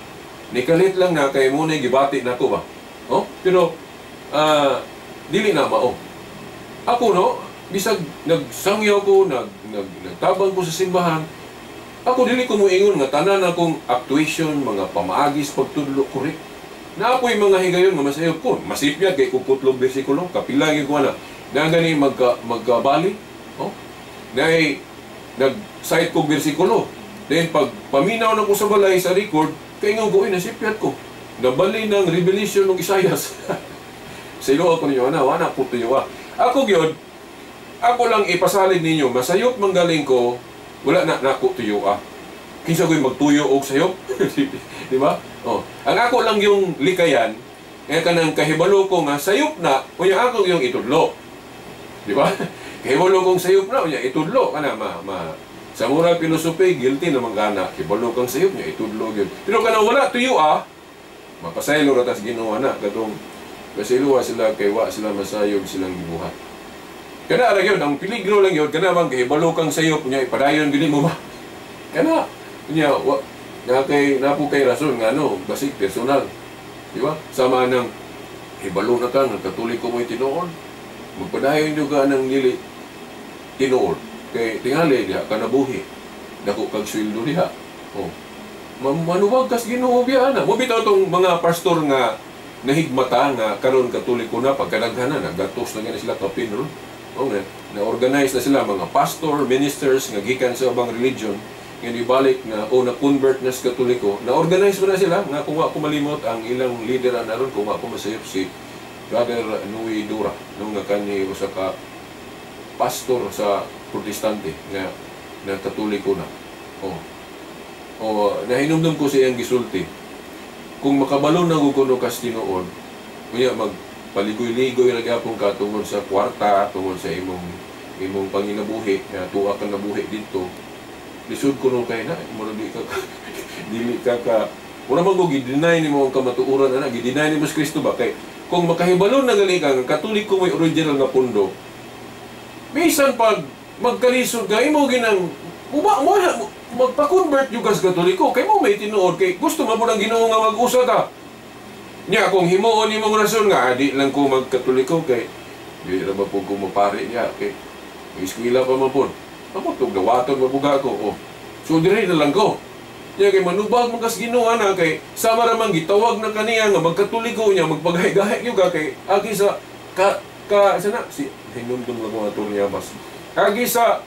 Nikalit lang na kay mo na gibati nako ba. Oh? Pero dili na mao. Ako, no, bisag nagsangyaw ko, nag, nag nagtabang ko sa simbahan, ako dili ko moingon nga tanan akong actuation, mga pamaagis pagtudlo, correct. Na ako'y mga higayon nga masayop ko. Masipyat kay kukutlog bersikulo, kapila gyud ko na. Na gani magkabali, oh? Nay nag-cite kog bersikulo. Then pag paminaw na ko sa balay sa record, kay ingon ko, "Uy, nasipyat ko. Nabali ng revelation ng Isaias." Sa ilo ako ninyo, ana, wala ko tuyo ah. Ako gyud, ako lang ipasalig ninyo, masayop manggaling ko, wala na nako tuyo ah. Kinsa ko'y magtuyo og sayop? Di ba? Oh. Ang ako lang yung likayan, nga kanang kahibalo ko nga sayop na, unya ako yung itudlo. Di ba? Kahibalo kong sayop na, unya itudlo kana ma ma sa moral philosophy, guilty naman kana. Hibalo kang sayop niya, itudlo gyud. Pero kanang wala tuyo ah, mapasaylo ra tas Ginoo na katong pasayloa sila kay wa sila masayog silang gibuhat. Kana ra gyud ang peligro lang gyud, kana bang kahibalo kang sayop nya ipadayon gyud mo ba? Kana nya wa na kay napo kay rason nga ano, basig personal. Di ba? Sama nang hibalo na ka nga Katoliko mo'y tinuod. Magpadayon gyud ka ng dili tinuod. Kay tingali diha ka nabuhi. Dako kag sweldo diha. Oh. Manuwag kas Ginoo biya na. Mo bitaw tong mga pastor nga nahigmata nga karon Katoliko na, pagkadaghan na nagatos na gani sila kapin ron. Oh, nga na-organize na sila mga pastor, ministers nga gikan sa ubang religion nga ibalik na o na-convert na sa Katoliko. Na-organize na sila nga kung wa ko malimot, ang ilang leader na ron, kung wa ko masayop, si Brother Nui Dura, no, nga kani usa ka pastor sa Protestante nga na Katoliko na. Oh. Oh, nahinumdum ko sa iyang gisulti. Kung makabalo na ko kuno kas tinuod, unya magpaligoy-ligoy ra gyapon ka tungod sa kwarta, tungod sa imong panginabuhi, nga tuwa kang nabuhi didto. Lisod kuno kay na, mura di ka dili ka ka mura man ko gi-deny nimo ang kamatuoran ana, gi-deny nimo si Kristo ba, kay kung makahibalo na gali ka nga Katoliko mo'y original nga pundo, bisan pag magkalisod ka, imo ginang muba mo magpa-convert yung kas Katoliko kay mo may tinuod, kay gusto man mo ng Ginoo nga mag-usa ta. Nya kung himuon nimong rason nga di lang ko magkatoliko kay di ra ba po ko mapari niya, kay eskwela pa man pod. Ako tug dawaton mabuga ko. Oh. So diri na lang ko. Nya kay manubag man kas Ginoo ana, kay sama ra man gitawag na kaniya nga magkatoliko niya magpagahi-gahi gyud ka kay agi sa ka ka sana si hinumdum lang ko ato niya bas. Agi sa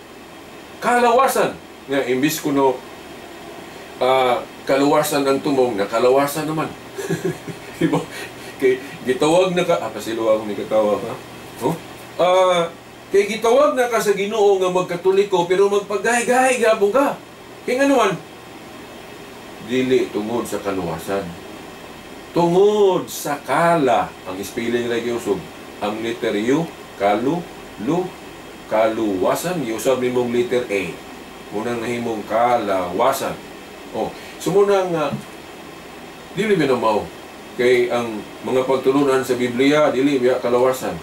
kalawasan nga imbis kuno kaluwasan ang tumong, nakalawasan naman. Diba? Kay gitawag na ka, pasilo ako ni katawa ka. Oh? Kay gitawag na ka sa Ginoo nga magkatoliko pero magpagahi-gahi gyapon ka. Kay nganuan? Dili tungod sa kaluwasan. Tungod sa kala, ang spelling ra giusog, ang letter U, kalu, lu, kaluwasan, giusab nimong letter A. Munang nahimong kalawasan. Oh, sumuna nga dili mi mao kay ang mga pagtulunan sa Biblia dili biya kalawasan,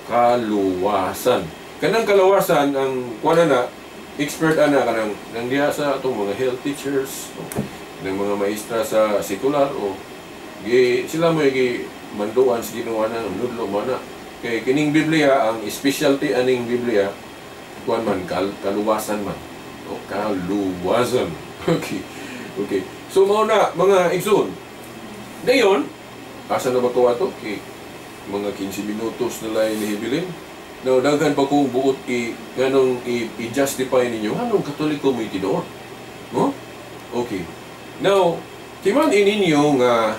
kaluwasan. Kanang kalawasan ang kuan na expert ana kanang nang diha sa atong mga health teachers, o, ng mga maestra sa sekular, o gi sila mo gi manduan sa Ginoo na nudlo man na. Kay kining Biblia, ang specialty aning Biblia kuan man kaluwasan man. O, kaluwasan. Okay. Okay. So mao na, mga igsoon. Dayon, asa na ba ko ato? Kay mga 15 minutos na lang nihibilin. Now, daghan pa kong buot i nganong i-justify ninyo nganong Katoliko mo'y tinuod. No? Okay. Now, Timan ininyo nga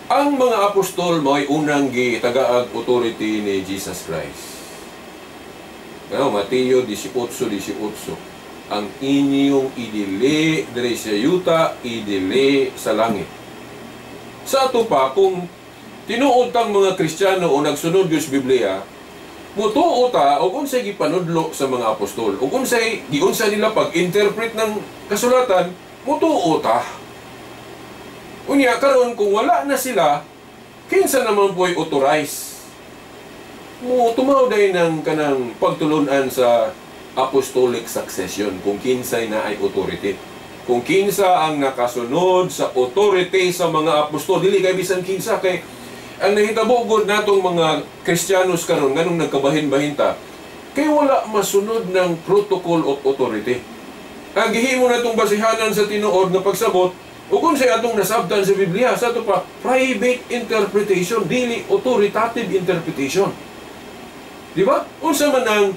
ang mga apostol mo'y unang gitagaag authority ni Jesus Christ. Now, Mateo 18:18. Ang inyong idili diri sa yuta, idili sa langit. Sa ato pa, kung tinuod tang mga Kristiyano o nagsunod sa Biblia, mutuo ta og unsay gipanudlo sa mga apostol, ug unsay giunsa nila pag-interpret ng kasulatan, mutuo ta. Unya karon kung wala na sila, kinsa naman po'y authorize? Mo tumaw day ng kanang pagtulunan sa apostolic succession kung kinsay na ay authority. Kung kinsa ang nakasunod sa authority sa mga apostol, dili kay bisan kinsa, kay ang nahitabo gud natong mga Kristiyanos karon nganong nagkabahin-bahin ta, kay wala masunod ng protocol of authority. Ang gihimo natong basihanan sa tinuod nga pagsabot ug unsay atong nasabtan sa Biblia, sa ato pa private interpretation, dili authoritative interpretation. Di ba? Unsa man ang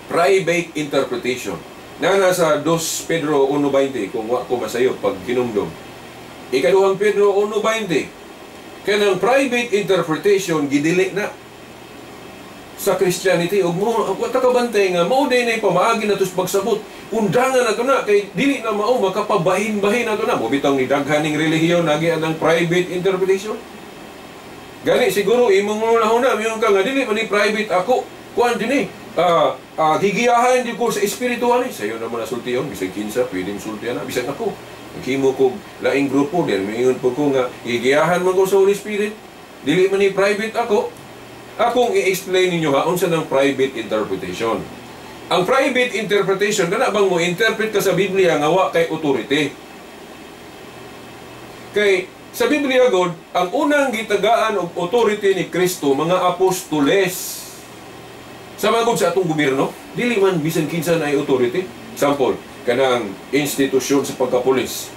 private interpretation? Na nasa 2 Pedro 1:20, kung wa ko masayo pag hinumdom. Ikaduhang Pedro 1:20. Kanang private interpretation gidili na sa Christianity ug mo wa ta kabantay nga mao day nay pamaagi nato sa pagsabot. Undangan nato na kay dili na mao makapabahin-bahin nato na. Mo bitang ni daghan ning relihiyon nagi ang private interpretation. Gani siguro imong hunahuna mayon ka nga dili man ni private ako. Kuan din eh. Gigiyahan di ko sa espiritu ani. Sayo naman nasultiyon, bisag kinsa pwedeng sultihan na bisag ako. Naghimo ko laing grupo din maingon po ko nga gigiyahan man ko sa Holy Spirit. Dili man ni private ako. Akong i-explain ninyo ha unsa nang private interpretation. Ang private interpretation kana bang mo interpret ka sa Biblia nga wa kay authority. Kay sa Biblia god, ang unang gitagaan og authority ni Kristo mga apostoles. Sa mga sa atong gobyerno, dili man bisan kinsa na ay authority. Example, kanang institusyon sa pagkapulis.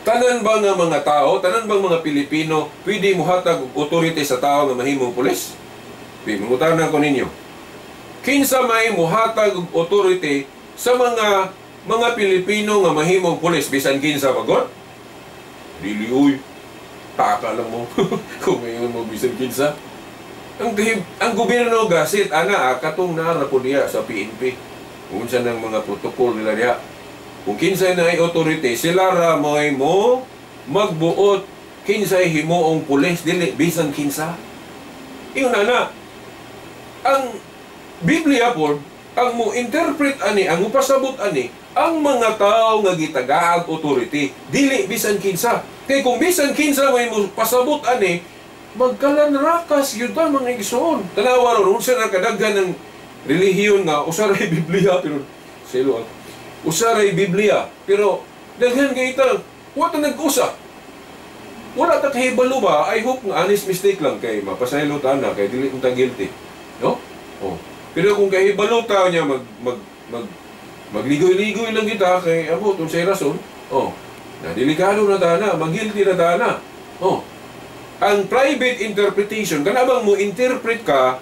Tanan ba nga mga tao, tanan bang mga Pilipino pwede mohatag og authority sa tao nga mahimong pulis? Mangutana ko ninyo. Kinsa may mohatag og authority sa mga Pilipino nga mahimong pulis bisan kinsa ba god? Dili uy. Taka lang mo. Kung mayon mo bisan kinsa. Ang gobyerno gasit ana katong naara po diya sa PNP. Unsa nang mga protocol nila diha. Kung kinsay na ay authority, sila ra mo'y mo magbuot kinsay himuong pulis, dili bisan kinsa. Iyon na. Ang Biblia po, ang mo interpret ani, ang mupasabot ani, ang mga tao nga gitagaag authority, dili bisan kinsa. Kay kung bisan kinsa may mo pasabot ani, magkalanrakas yun ta mga igsoon. Tanawa ron, unsa na kadaghan ng relihiyon nga usa ray Biblia pero selo ang usa ray Biblia pero daghan kay ita wa ta nag-usa. Wala ta kahibalo ba? I hope nga honest mistake lang kay mapasaylo ta na kay dili ta guilty, no? Oh. Pero kung kahibalo ta niya mag mag mag magligoy-ligoy lang kita kay abot unsay rason, oh. Na delikado na ta na, mag-guilty na ta na. Oh. Ang private interpretation kana bang mo interpret ka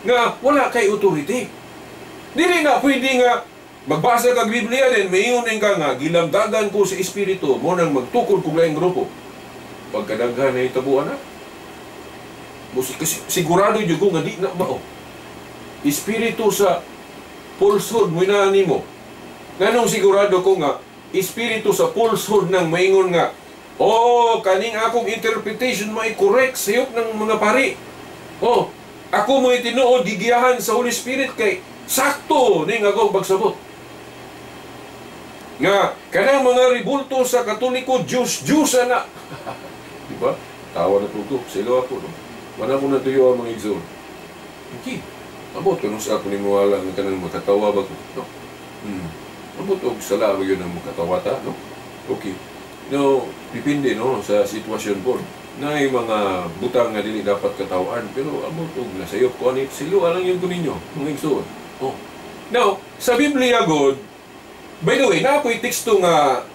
nga wala kay authority. Dili na pwede nga magbasa kag Biblia din mayon ka nga gilamdagan ko sa espiritu mo nang magtukod kog laing grupo. Pagkadaghan na itabuan na. Sigurado jud ko nga di na mao. Espiritu sa falsehood mo na nimo. Nganong sigurado ko nga espiritu sa falsehood nang maingon nga oh, kaning akong interpretation may correct sayop ng mga pari. Oh, ako mo'y tinuod gigiyahan sa Holy Spirit kay sakto ning akong pagsabot. Nga kanang mga ribulto sa Katoliko, Diyos, Diyos na. Di ba? Tawa na po ko. Silo ako, no? Wala ko natuyo ang mga igsoon. Okay. Abot ko nung sa ako ni Muwala nga kanang makatawa ba ko? No? Abot og sala ba yun ang makatawa ta, no? Okay. No, depende, no, sa sitwasyon po. Na yung mga butang nga dili dapat katawaan, pero abot og nasayop ko ani silo alang yun ko ninyo, mga igsoon. Oh. Now, sa Biblia god, by the way, na ako'y teksto nga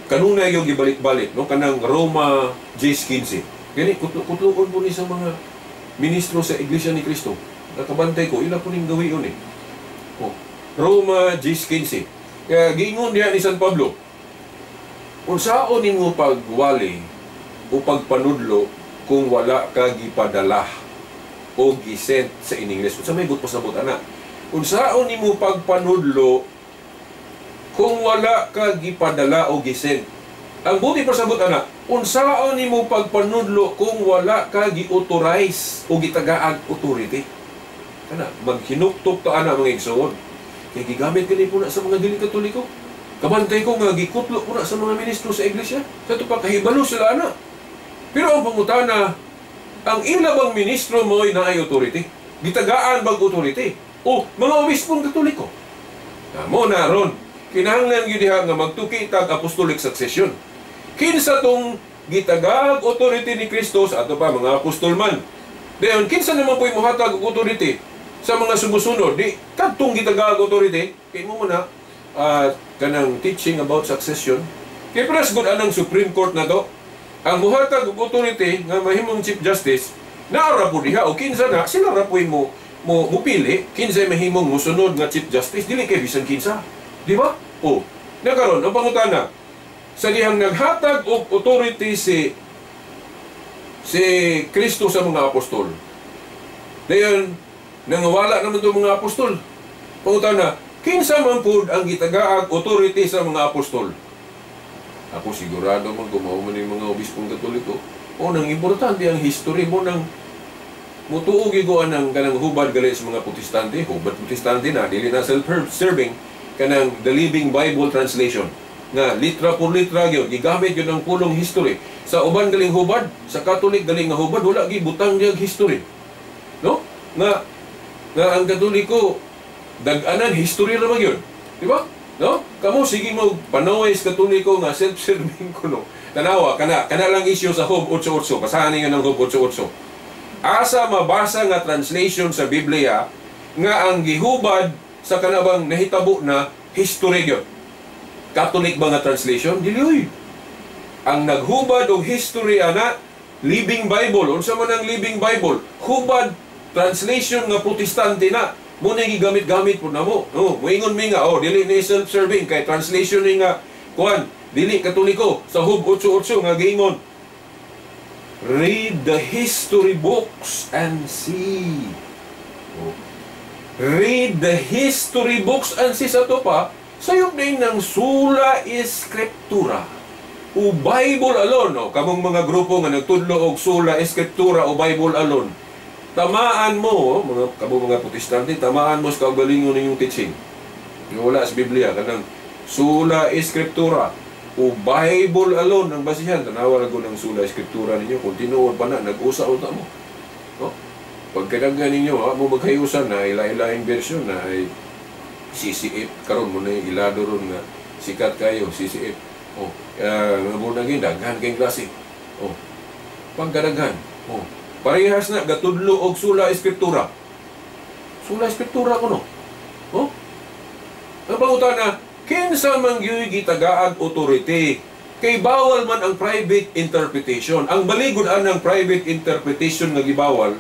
kanunay yung gibalik-balik, no, kanang Roma 10:15. Gani kutluon po ni sa mga ministro sa Iglesia ni Cristo. Nakabantay ko, ila po ning gawion eh. Oh. Roma 10:15. Kaya giingon diha ni San Pablo, Unsaon nimo pagwali o pagpanudlo kung wala ka gipadala o gisent sa in English? Unsa may buot pasabot ana? Unsaon nimo pagpanudlo kung wala ka gipadala o gisent? Ang buot pasabot ana, unsaon nimo pagpanudlo kung wala ka gi-authorize o gitagaag authority? Kana maghinuktok ta ana, mga igsoon. Kay gigamit kini po na sa mga dili Katoliko. Kabantay ko nga gikutlo ko na sa mga ministro sa iglesia. Sa ito pa, kahibalo sila ana. Pero ang pangutana, ang ila bang ministro mo'y naay authority? Gitagaan bag authority? O mga obispong Katoliko? Na mo na ron, kinahanglan gyud diha nga magtuki tag apostolic succession. Kinsa tong gitagaag authority ni Kristo sa ato pa mga apostol man? Dayon kinsa naman po'y mohatag og authority sa mga sumusunod? Di kadtong gitagaag authority kay mo na kanang teaching about succession. Kay paras gud anang Supreme Court na to. Ang muhatag og authority nga mahimong Chief Justice naara po diha, o kinsa na sila ra po'y mo mo mupili kinsay mahimong musunod nga Chief Justice, dili kay bisan kinsa, di ba? O nakaron ang pangutana, sa dihang naghatag og authority si Kristo sa mga apostol, dayon nangawala naman itong mga apostol, pangutana, kinsa man pud ang gitagaag authority sa mga apostol? Ako sigurado man kung mao man yung mga obispong Katoliko. O nang importante ang history mo nang mutuo gyud ang kanang hubad gali sa mga Protestante, hubad Protestante na dili na self-serving, kanang The Living Bible Translation nga litra por litra gyud gigamit gyud ang pulong history. Sa uban galing hubad, sa Catholic galing nga hubad, wala gi butang niya history. No? Nga nga ang Katoliko dag-anan history ra man gyud. Di ba? No? Kamo sige mo panaway sa Katoliko nga self-serving kuno. Tanawa kana kana lang isyu sa Job 8:8. Basahan ninyo ng Job 8:8. Asa mabasa nga translation sa Biblia nga ang gihubad sa kanabang nahitabo na history gyud? Catholic ba nga translation? Dili oy. Ang naghubad og history ana, Living Bible. Unsa man ang Living Bible? Hubad translation nga Protestante na. Mo na gigamit-gamit po na mo. No, moingon mi nga oh dili ni self-serving kay translation ni nga kuan dili Katoliko sa Job 8:8 nga giingon, "Read the history books and see." Oh. Read the history books and see sa to pa, sayop din ng sola scriptura o Bible alone. No? Kamong mga grupo nga nagtudlo og sola scriptura o Bible alone. Tamaan mo, oh, mga kamo mga Protestante, tamaan mo sa kaugalingon ninyong teaching. Yung wala sa Biblia, kanang sola scriptura o Bible alone ang basihan. Tanawa lang ko ng sola scriptura ninyo. Kung tinuod pa na, nag-usa unta mo. No? Pagkadaghan ninyo, ha, mo magkayusan na ila-ilaing version na ay CCF. Karon mo na yung ilado ron nga sikat kayo, CCF. Oh, mga bunagin, daghan kayong klase. Oh, pagkadaghan. Oh, parehas na, gatudlo og sola scriptura. Sola scriptura ko no. Oh? Ang pangutana, kinsa man gyud gitagaag authority? Kay bawal man ang private interpretation. Ang baligod anang private interpretation nga gibawal,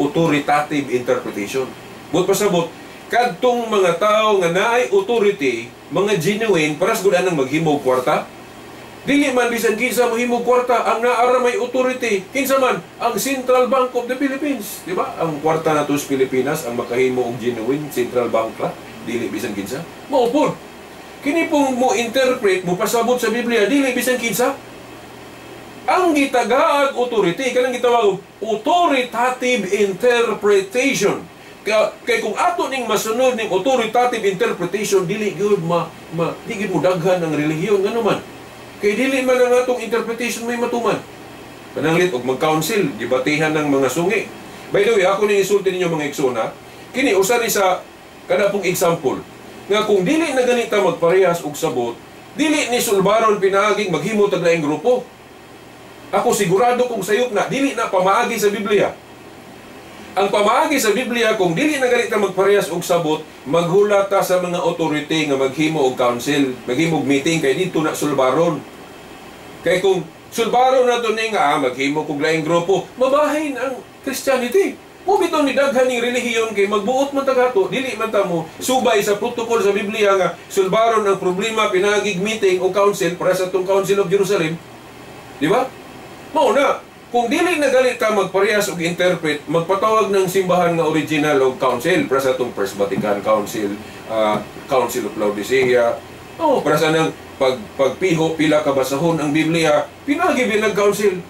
authoritative interpretation. But pasabot, kadtong mga tao nga naay authority, mga genuine, paras gud anang maghimog kwarta. Dili man bisan kinsa mohimog kwarta, ang naara may authority. Kinsa man? Ang Central Bank of the Philippines, di ba? Ang kwarta nato sa Pilipinas ang makahimo og genuine Central Bank ra, dili bisan kinsa. Mao pod. Kini pong mo interpret, mo pasabot sa Biblia, dili bisan kinsa. Ang gitagaag authority, kanang gitawag authoritative interpretation. Kay kung ato ning masunod ning authoritative interpretation, dili gyud ma, ma di gyud mo daghan ang relihiyon, ngano man. Kay dili man ang atong interpretation may matuman. Pananglit og mag-council, gibatihan ng mga sungi. By the way, ako ning isulti ninyo, mga igsuna, kini usa ni sa kada pong example nga kung dili na ganita magparehas og sabot, dili ni sulbaron pinaaging maghimo tag laing grupo. Ako sigurado kung sayop na dili na pamaagi sa Biblia. Ang pamaagi sa Biblia, kung dili na ganita magparehas og sabot, maghula ta sa mga authority nga maghimo og council, maghimo og meeting kay didto na sulbaron. Kay kung sulbaron na to ni nga maghimo kog laing grupo, mabahin ang Christianity. Mo bitaw ni daghan ning relihiyon kay magbuot man ta kato, dili man ta mo subay sa protocol sa Biblia nga sulbaron ang problema pinaagig meeting o council para sa atong Council of Jerusalem. Di ba? Mao na, kung dili na gali ka magparehas og interpret, magpatawag ng simbahan nga original og council para sa atong First Vatican Council, Council of Laodicea. Oh, para sa nang pagpiho pila ka basahon ang Biblia, pinaagi bi nag council.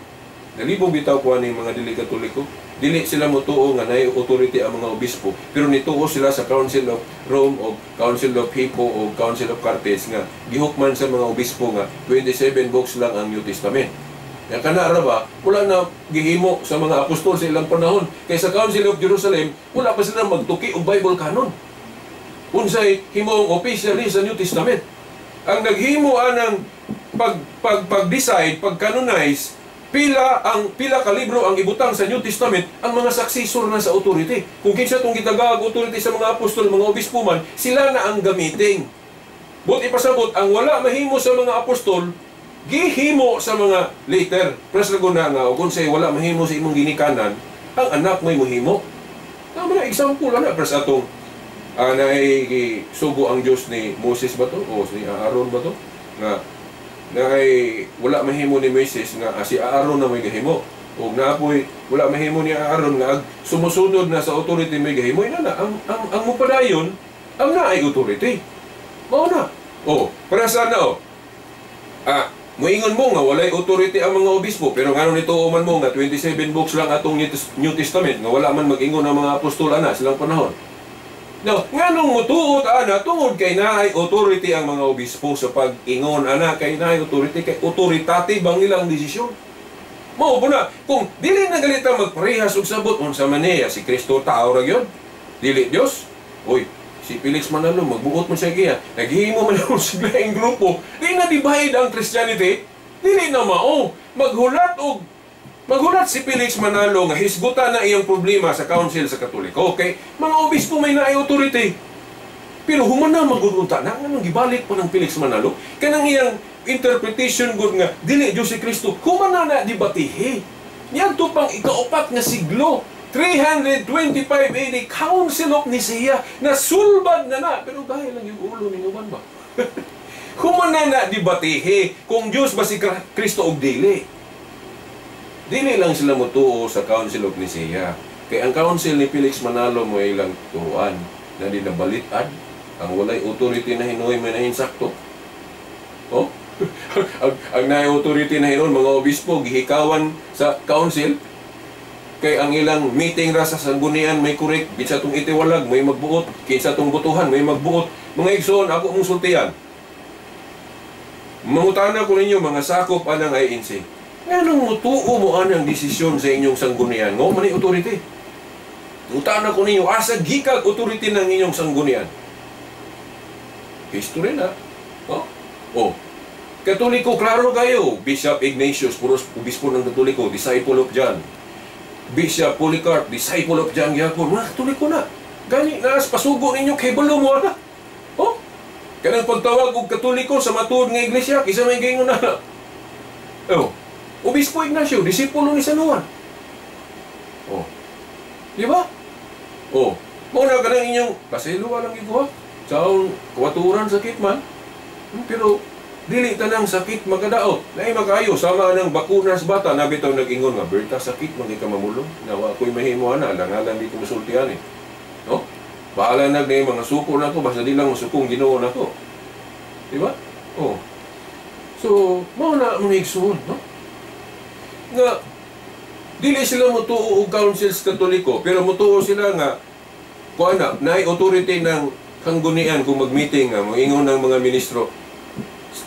Nalibog bitaw ko ani mga dili Katoliko. Dili sila motuo nga naay authority ang mga obispo, pero nituo sila sa Council of Rome o Council of Hippo o Council of Carthage nga gihukman sa mga obispo nga 27 books lang ang New Testament. Ya kana ra ba, wala na gihimo sa mga apostol sa ilang panahon. Kay sa Council of Jerusalem, wala pa sila magtuki og Bible canon. Unsay himoong officially sa New Testament. Ang naghimo anang pag pag pag-decide, pag-canonize, pila ka libro ang ibutang sa New Testament ang mga successor na sa authority. Kung kinsa tong gitagaag authority sa mga apostol, mga obispo man, sila na ang gamitin. But ipasabot, ang wala mahimo sa mga apostol, gihimo sa mga later. Pres na nga, kung unsay wala mahimo sa imong ginikanan, ang anak mo'y mohimo. Tama na, example na, pres atong naay sugo ang Diyos ni Moses ba to? O ni Aaron ba to? Nga naay wala mahimo ni Moises nga si Aaron na may gahimo. O naapoy wala mahimo ni Aaron nga sumusunod na sa authority may gahimo. Ina na, ang mupadayon, ang naay authority. Mao na. O, para sana o. Muingon mo nga walay authority ang mga obispo, pero ngano nito man mo nga 27 books lang atong New Testament nga wala man mag-ingon ang mga apostol ana silang panahon. No, nganong mutuot ana tungod kay naay authority ang mga obispo sa pag-ingon ana, kay naay authority, kay authoritative ang ilang desisyon. Mao po na, kung dili na galita magparehas og sabot unsa man niya si Kristo tao ra gyud. Dili Dios. Uy, si Felix Manalo magbuot man siya giya. Naghihimo man og sa laing grupo. Di na divide ang Christianity. Dili na mao. Maghulat si Felix Manalo nga hisgutan na iyang problema sa Council sa Katoliko. Okay? Mga obispo may naay authority. Pero human na magudunta na, nga nang gibalik pa ng Felix Manalo, kanang iyang interpretation gud nga dili Diyos si Kristo, human na na debatihe. Niadto pang ikaupat nga siglo, 325 AD, Council of Nicaea, na sulbad na na. Pero dahil lang yung ulo ni uban ba? Human na na debatihe kung Diyos ba si Kristo og dili. Dili lang sila motuo sa Council of Nicaea. Kay ang Council ni Felix Manalo mo ilang tuuan na di nabalitan ang walay authority na hinuoy may nahinsakto. Oh? Ang naay authority na hinuon mga obispo gihikawan sa council kay ang ilang meeting ra sa sanggunian may correct, kinsa tong itiwalag may magbuot, kinsa tong botohan may magbuot. Mga igsoon, ako mong sultian. Mangutana ko ninyo mga sakop anang INC. Nganong mutuo mo anang desisyon sa inyong sanggunian? Ngo man authority. Ngutana ko ninyo, asa gikag authority ng inyong sanggunian? History na. Oh? Oh. Katoliko, klaro kayo. Bishop Ignatius, puros obispo ng Katoliko, disciple of John. Bishop Polycarp, disciple of John gyapon. Mga Katoliko na. Gani, naas pasugo ninyo, kay balo mo ana. Oh? Kanang pagtawag og Katoliko sa matuod nga iglesia, kisa may gaingon na. Oh. Obispo Ignacio, disipulo ni San Juan. Oh. Di ba? Oh. Mao na kanang inyong paselo lang gikuha. Sa kawaturan sakit man. Pero dili tanang sakit makadaot. Naay makaayo sama nang bakuna sa bata na bitaw nag-ingon nga berta sakit man ka mamulong. Nawa ko'y mahimo ana, alang-alang di ko musultian eh. No? Bahala na mga suko nako basta di lang masukong Ginoo nako. Di ba? Oh. So, mao na mga igsoon, no? Nga dili sila motuo og councils Katoliko, pero motuo sila nga kuan na naay authority ng sanggunian kung mag-meeting nga moingon ng mga ministro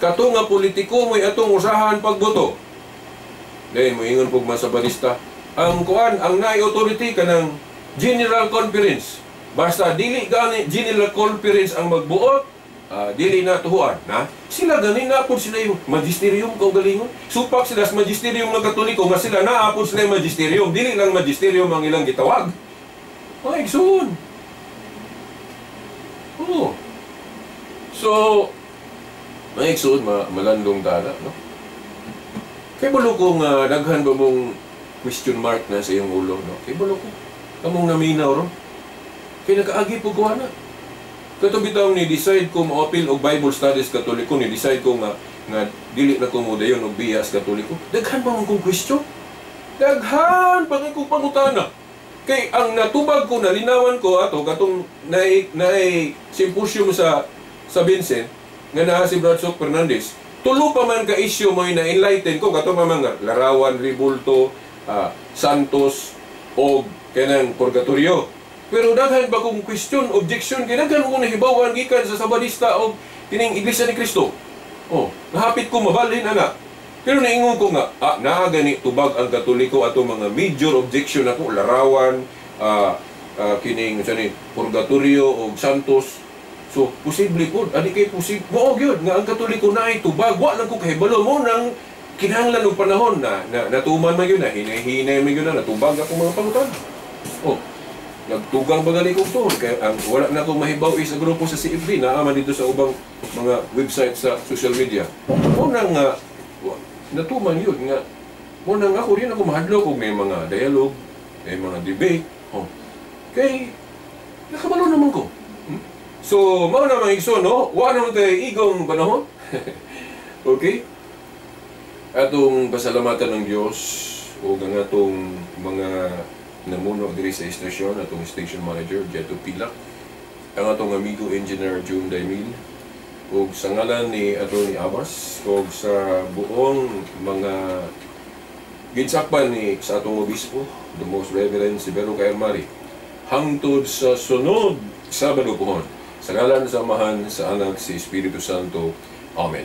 kato nga politiko mo'y atong usahan pagboto. Dahil moingon pug mga Sabadista, ang kuan ang naay authority kanang General Conference. Basta dili gani General Conference ang magbuot, dili na tuhuan na sila gani na pud sila yung magisterium kaugalingon. Supak sila sa magisterium ng Katoliko nga sila naa pud sila yung magisterium, dili lang magisterium ang ilang gitawag. Ay, igsoon. Oh. So, mga igsoon, malandong tana, no? Kay balo ko nga daghan ba mong question mark na sa iyong ulo, no? Kay balo ko. Kamong naminaw ro. Kay nakaagi po ko ana. Kato bitaw ni decide ko mo-apil og Bible Studies Katoliko, ni decide ko nga nga dili na ko modayon og biya sa Katoliko. Daghan pa man kong question. Daghan pa kong pangutana. Kay ang natubag ko, nalinawan ko ato katong naay naay symposium sa Vincent nga naa si Brad Sok Fernandez. Tulo pa man ka issue mo na enlighten ko, katong mga larawan, rebulto, santos og kanang purgatorio. Pero daghan ba kong question, objection, kay daghan ko nahibawan gikan sa Sabadista og kining Iglesia ni Cristo. Oh, nahapit ko mabalhin ana. Pero naingon ko nga, naa gani tubag ang Katoliko ato mga major objection ako, larawan, kining sa ni purgatorio og santos. So, posible po, ani kay posible, mao gyud nga ang Katoliko naay tubag, wa lang ko kahibalo mo nang kinahanglan og panahon na natuman man gyud na hinay-hinay man gyud na natubag akong mga pangutana. Oh, nagtugang ba gali kong tuon kay ang wala na akong mahibaw is sa grupo sa CFB naa man dito sa ubang mga website sa social media. Mo nang natuman yun nga mo nang ako rin ako mahadlok og may mga dialogue, may mga debate. Oh. Kay nakabalo naman ko. So, mao na mga igsoon, no? Wa naman tay igong panahon. Okay? Atong pasalamatan ng Dios ug ang atong mga namuno diri sa istasyon, atong station manager Jeto Pilak, ang atong amigo engineer June Daimil, ug sa ngalan ni Atty. Abbas ug sa buong mga ginsakpan ni sa atong obispo, the Most Reverend Severo Mari, hangtod sa sunod Sabado pohon. Sa ngalan sa Amahan, sa Anak, sa Espiritu Santo. Amen.